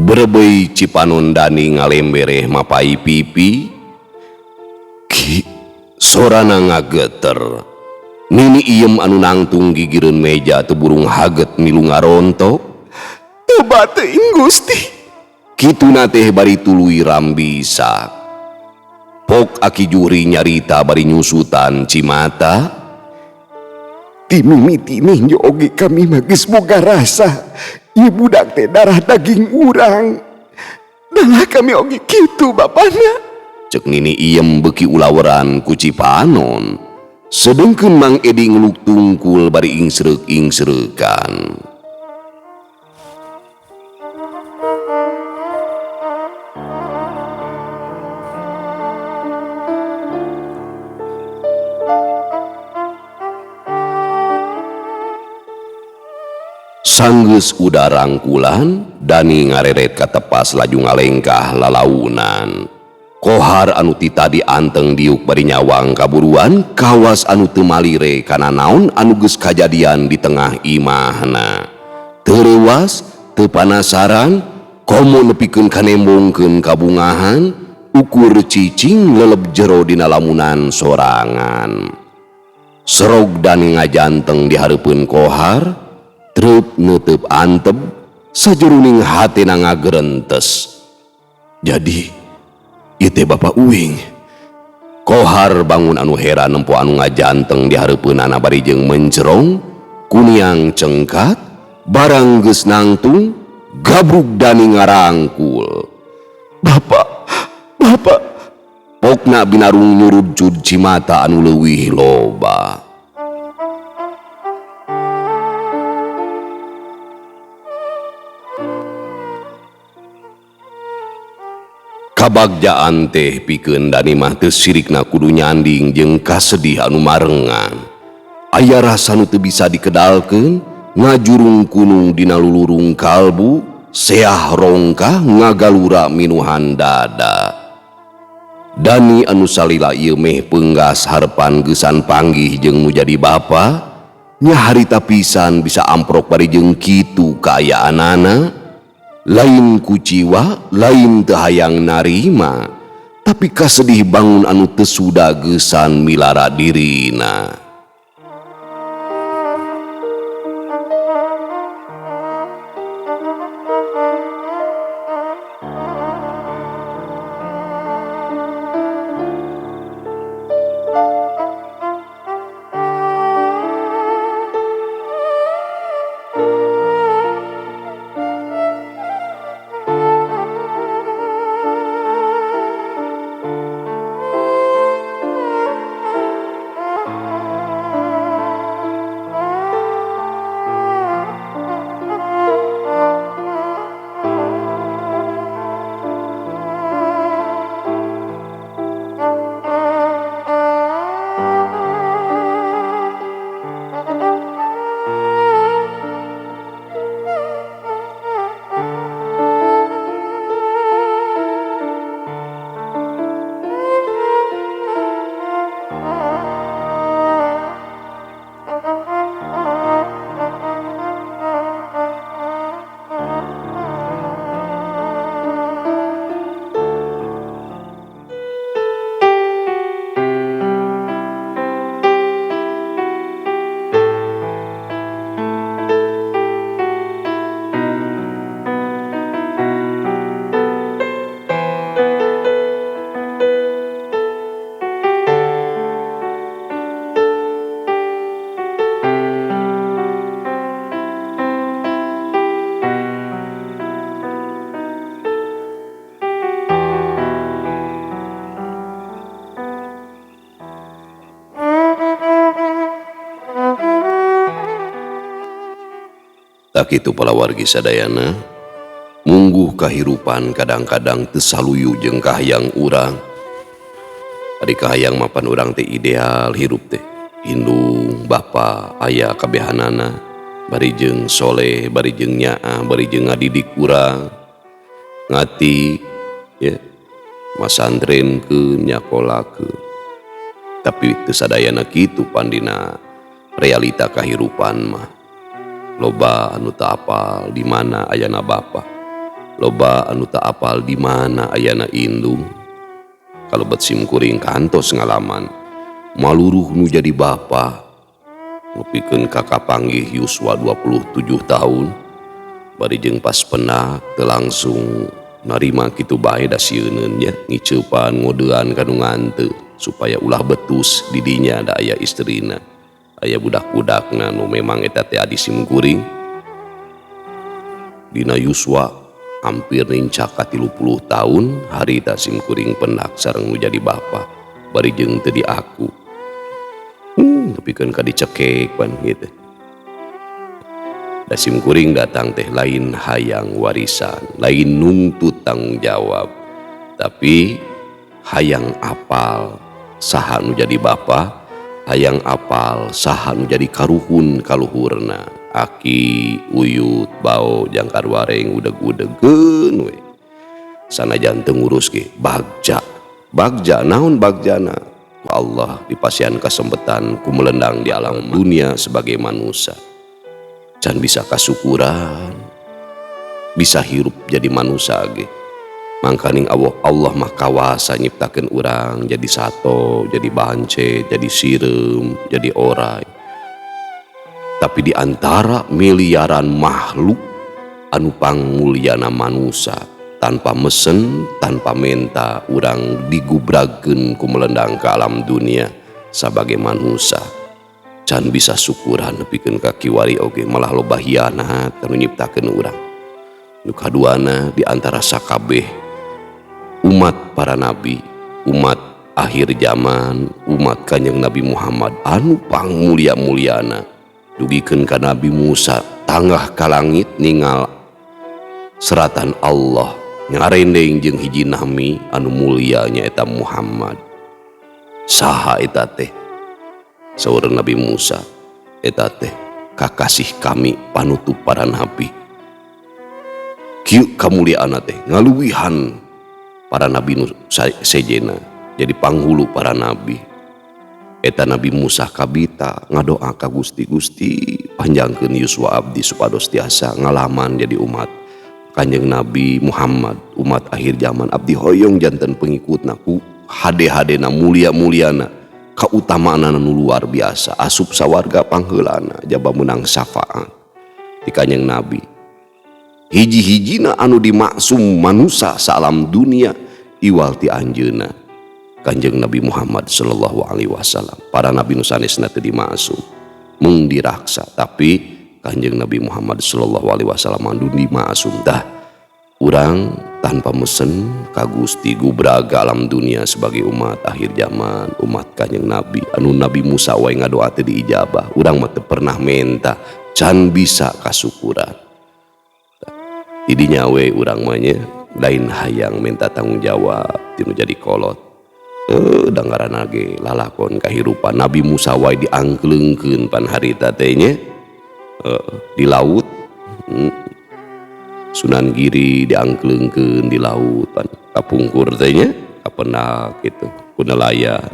Brebei Cipanon Dani ngalembereh mapai pipi. Ki, sorana ngageter. Nini Iem anu nangtung gigireun meja teu burung haget milu ngarontok. Teu bateuing Gusti. Kituna teh bari tuluy rambisa. Pok Aki Juhri nyarita bari nyusutan cimata. Ti mimiti ninjo oge kami mah geus boga rasa. Ieu budak teh darah daging urang. Dalah kami oge kitu bapana. Cek Nini Iem beuki ulaweran ku Cipanon. Sedengkeun Mang Edi ngeluk tungkul bari ingsreuk-ingsreukan. Sanggeus udah rangkulan, Dani ngareret ka tepas laju ngalengkah lalaunan. Kohar anu ti tadi anteng diuk bari nyawang kaburuan, kawas anu teu malire kana naon anu geus kajadian di tengah imahna. Teu reuas, teu panasaran, komo nepikeun kanembongkeun kabungahan, ukur cicing leleb jero dina lamunan sorangan. Serog Dani ngajanteng di hareupeun Kohar, treup neuteup antep, sajeruning hatena ngagerentes. Jadi, ieu teh Bapak Uing. Kohar bangun anu heran nempo anu ngajanteng di hareupeunana bari jeung mencerong, kuniang cengkat, barang geus nangtung, gabrug Dani ngarangkul. Bapak, Bapak. Pokna binarung nyurudcud cimata anu leuwih loba. Kabagjaan teh pikeun Dani mah teu sirikna kudu nyanding jeung kasedih anu marengan. Aya rasa nu teu bisa dikedalkeun, ngajurung kunung dina lulurung kalbu, seah rongkah ngagalura minuhan dada. Dani anu salila ieu meh peunggas harepan geusan panggih jeung nu jadi bapa, nya harita pisan bisa amprok bari jeung kitu kaayaanana. Lain kuciwa, lain teu hayang narima, tapi kasedih bangun anu teu suda geusan milara dirina. Sakitu palawargi sadayana, mungguh kahirupan kadang-kadang teu saluyu jeung kahayang urang. Ari kahayang mapan urang teh ideal hirup teh. Indung, bapa, aya kabehanana, bari jeung soleh, bari jeung nyaah, bari jeung ngadidik urang. Ngati ya, masantrenkeun, nyakolakeun. Tapi teu sadayana kitu pandina realita kahirupan mah. Loba anu teu apal di mana ayana bapa, loba anu teu apal di mana ayana indung. Kalebet simkuring kantos ngalaman maluruh nu jadi bapa nepikeun ka kapanggih yuswa 27 tahun bari jeung pas penak teu langsung narima kitu bae da sieuneun nya ngiceupan ngodean ka nu nganteu supaya ulah betus di dinya da aya istrina. Aya budak-budakna nu memang eta teh adi simkuring. Dina yuswa hampir nincak ka 30 tahun harita simkuring pendak sareng nu jadi bapa bari jeung teu diaku. Nepikeun ka dicekek pan gitu. Da simkuring datang teh lain hayang warisan, lain nungtut tanggung jawab, tapi hayang apal saha nu jadi bapa, hayang apal saha nu jadi karuhun kaluhurna. Aki uyut bao jangkar wareng udeg-udegeun we. Sanajan teu ngurus ge bagja. Bagja naon bagjana? Ku Allah dipasihan kasempetan ku melendang di alam dunia sebagai manusia. Can bisa kasukuran, bisa hirup jadi manusia ge. Mangkaning Allah mah kawasa nyiptakeun urang jadi sato, jadi bance, jadi sireum, jadi orai. Tapi di antara miliaran makhluk anu pangmulyana manusia, tanpa mesen, tanpa menta, urang digubragkeun ku melendang ke alam dunia sebagai manusia. Can bisa syukuran nepikeun ka kiwari oge malah loba hianat anu nyiptakeun urang. Nu kaduana di antara sakabeh umat para nabi, umat akhir zaman, umat Kanjeng Nabi Muhammad anu pangmulia-muliana dugikeun ka Nabi Musa tanggah ka langit ningal seratan Allah ngarendeng jeung hiji nami anu mulia nyaeta Muhammad. Saha eta teh? Saur Nabi Musa, eta teh kakasih kami panutup para nabi. Kieu kamuliaanna teh ngaluwihan para nabi nu sejena, jadi panghulu para nabi. Eta Nabi Musa kabita ngadoa ka Gusti, Gusti panjangkeun yuswa abdi supados tiasa ngalaman jadi umat Kanjeng Nabi Muhammad, umat akhir zaman. Abdi hoyong janten pengikutna ku hade-hadena mulia-muliana, kautamaanana nu luar biasa, asup sawarga pangheulana jaba meunang syafaat di Kanjeng Nabi. Hiji-hijina anu dimaksum manusia saalam dunia iwal ti anjeunna Kanjeng Nabi Muhammad sallallahu alaihi wasallam. Para nabi nu sanesna teu dimaksum, mung diraksa, tapi Kanjeng Nabi Muhammad sallallahu alaihi wasallam anu dimaksum. Tah urang tanpa mesen ka Gusti gubraga alam dunia sebagai umat akhir zaman, umat Kanjeng Nabi anu Nabi Musa wae ngadoa teu diijabah, urang mah teu pernah menta, can bisa kasukuran. Didinya we urang mah nya lain hayang minta tanggung jawab tinu jadi kolot. Dangarana ge lalakon kahirupan Nabi Musa wae diangkleungkeun pan harita teh nya di laut. Sunan Giri diangkleungkeun di laut pan kapungkur teh nya kapendak kitu ku nelayan,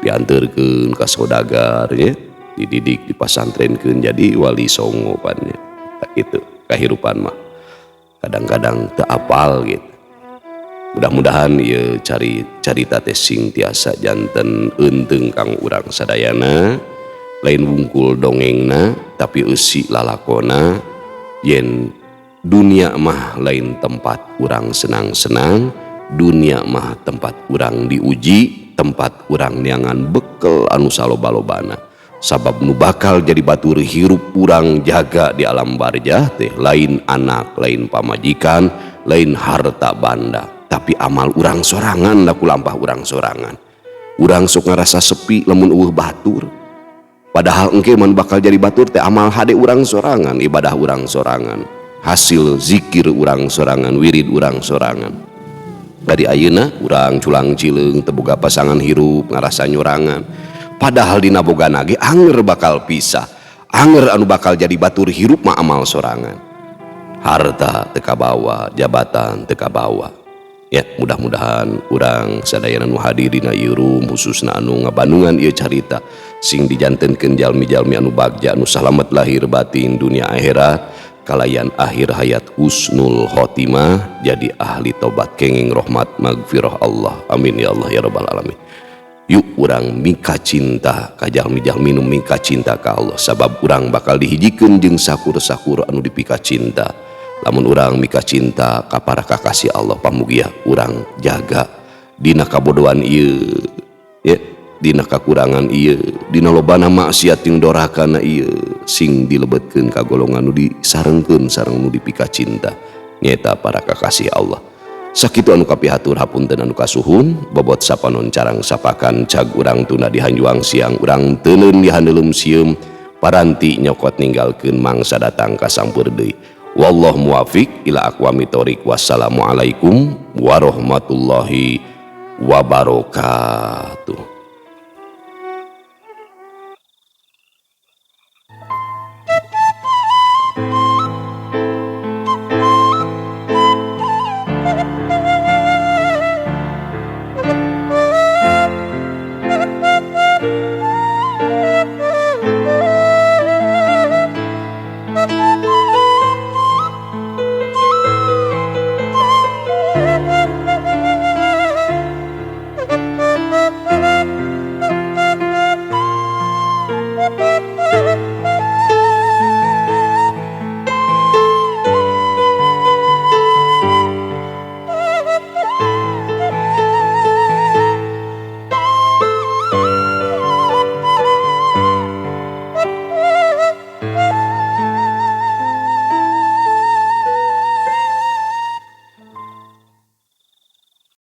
dianterkeun ka saudagar nya, dididik dipasantrenkeun jadi wali songo pan nya. Tak kitu kahirupan mah kadang-kadang teu apal gitu. Mudah-mudahan ieu carita teh sing tiasa janten eunteung kang urang sadayana, lain wungkul dongengna tapi eusi lalakona yen dunia mah lain tempat urang senang-senang, dunia mah tempat urang diuji, tempat urang neangan bekel anu saloba-lobana. Sabab nu bakal jadi batur hirup urang jaga di alam barjah teh lain anak, lain pamajikan, lain harta banda, tapi amal urang sorangan laku lampah urang sorangan. Urang sok ngarasa sepi lamun eueuh batur. Padahal engke mun bakal jadi batur teh amal hade urang sorangan, ibadah urang sorangan, hasil zikir urang sorangan, wirid urang sorangan. Dari ayeuna urang culang cileung teu boga pasangan hirup ngarasa nyorangan. Padahal dina bogana ge anger bakal pisah, anger anu bakal jadi batur hirup mah amal sorangan. Harta teu kabawa, jabatan teu kabawa. Ya, mudah-mudahan urang sadayana nu hadir dina ieu room khususna anu ngabandungan ieu carita sing dijantenkeun jalmi-jalmi anu bagja anu salamet lahir batin dunia akhirat, kalayan akhir hayat husnul khotimah, jadi ahli tobat kenging rahmat magfirah Allah. Amin ya Allah ya rabbal alamin. Yuk urang mika cinta ka jalmi-jalmi nu mika cinta ka Allah, sabab urang bakal dihijikeun jeung sakur-sakur anu dipika cinta. Lamun urang mika cinta ka para kakasih Allah, pamugia urang jaga dina kabodohan ieu ya, dina kakurangan ieu, dina lobana maksiat jeung dorakana ieu, sing dilebetkeun ka golongan nu disarengkeun sareng nu dipika cinta nyaeta para kakasih Allah. Sakitu anu kapihatur, hapunten anu kasuhun, bobot sapanon carang sapakan cag urang tuna dihanjuang siang, urang teuneun dihandelem sieum, paranti nyokot ninggalkeun mangsa datang ka sampeur deui. Wallahu muwafiq ila aqwamit thoriq. Wassalamualaikum warahmatullahi wabarakatuh.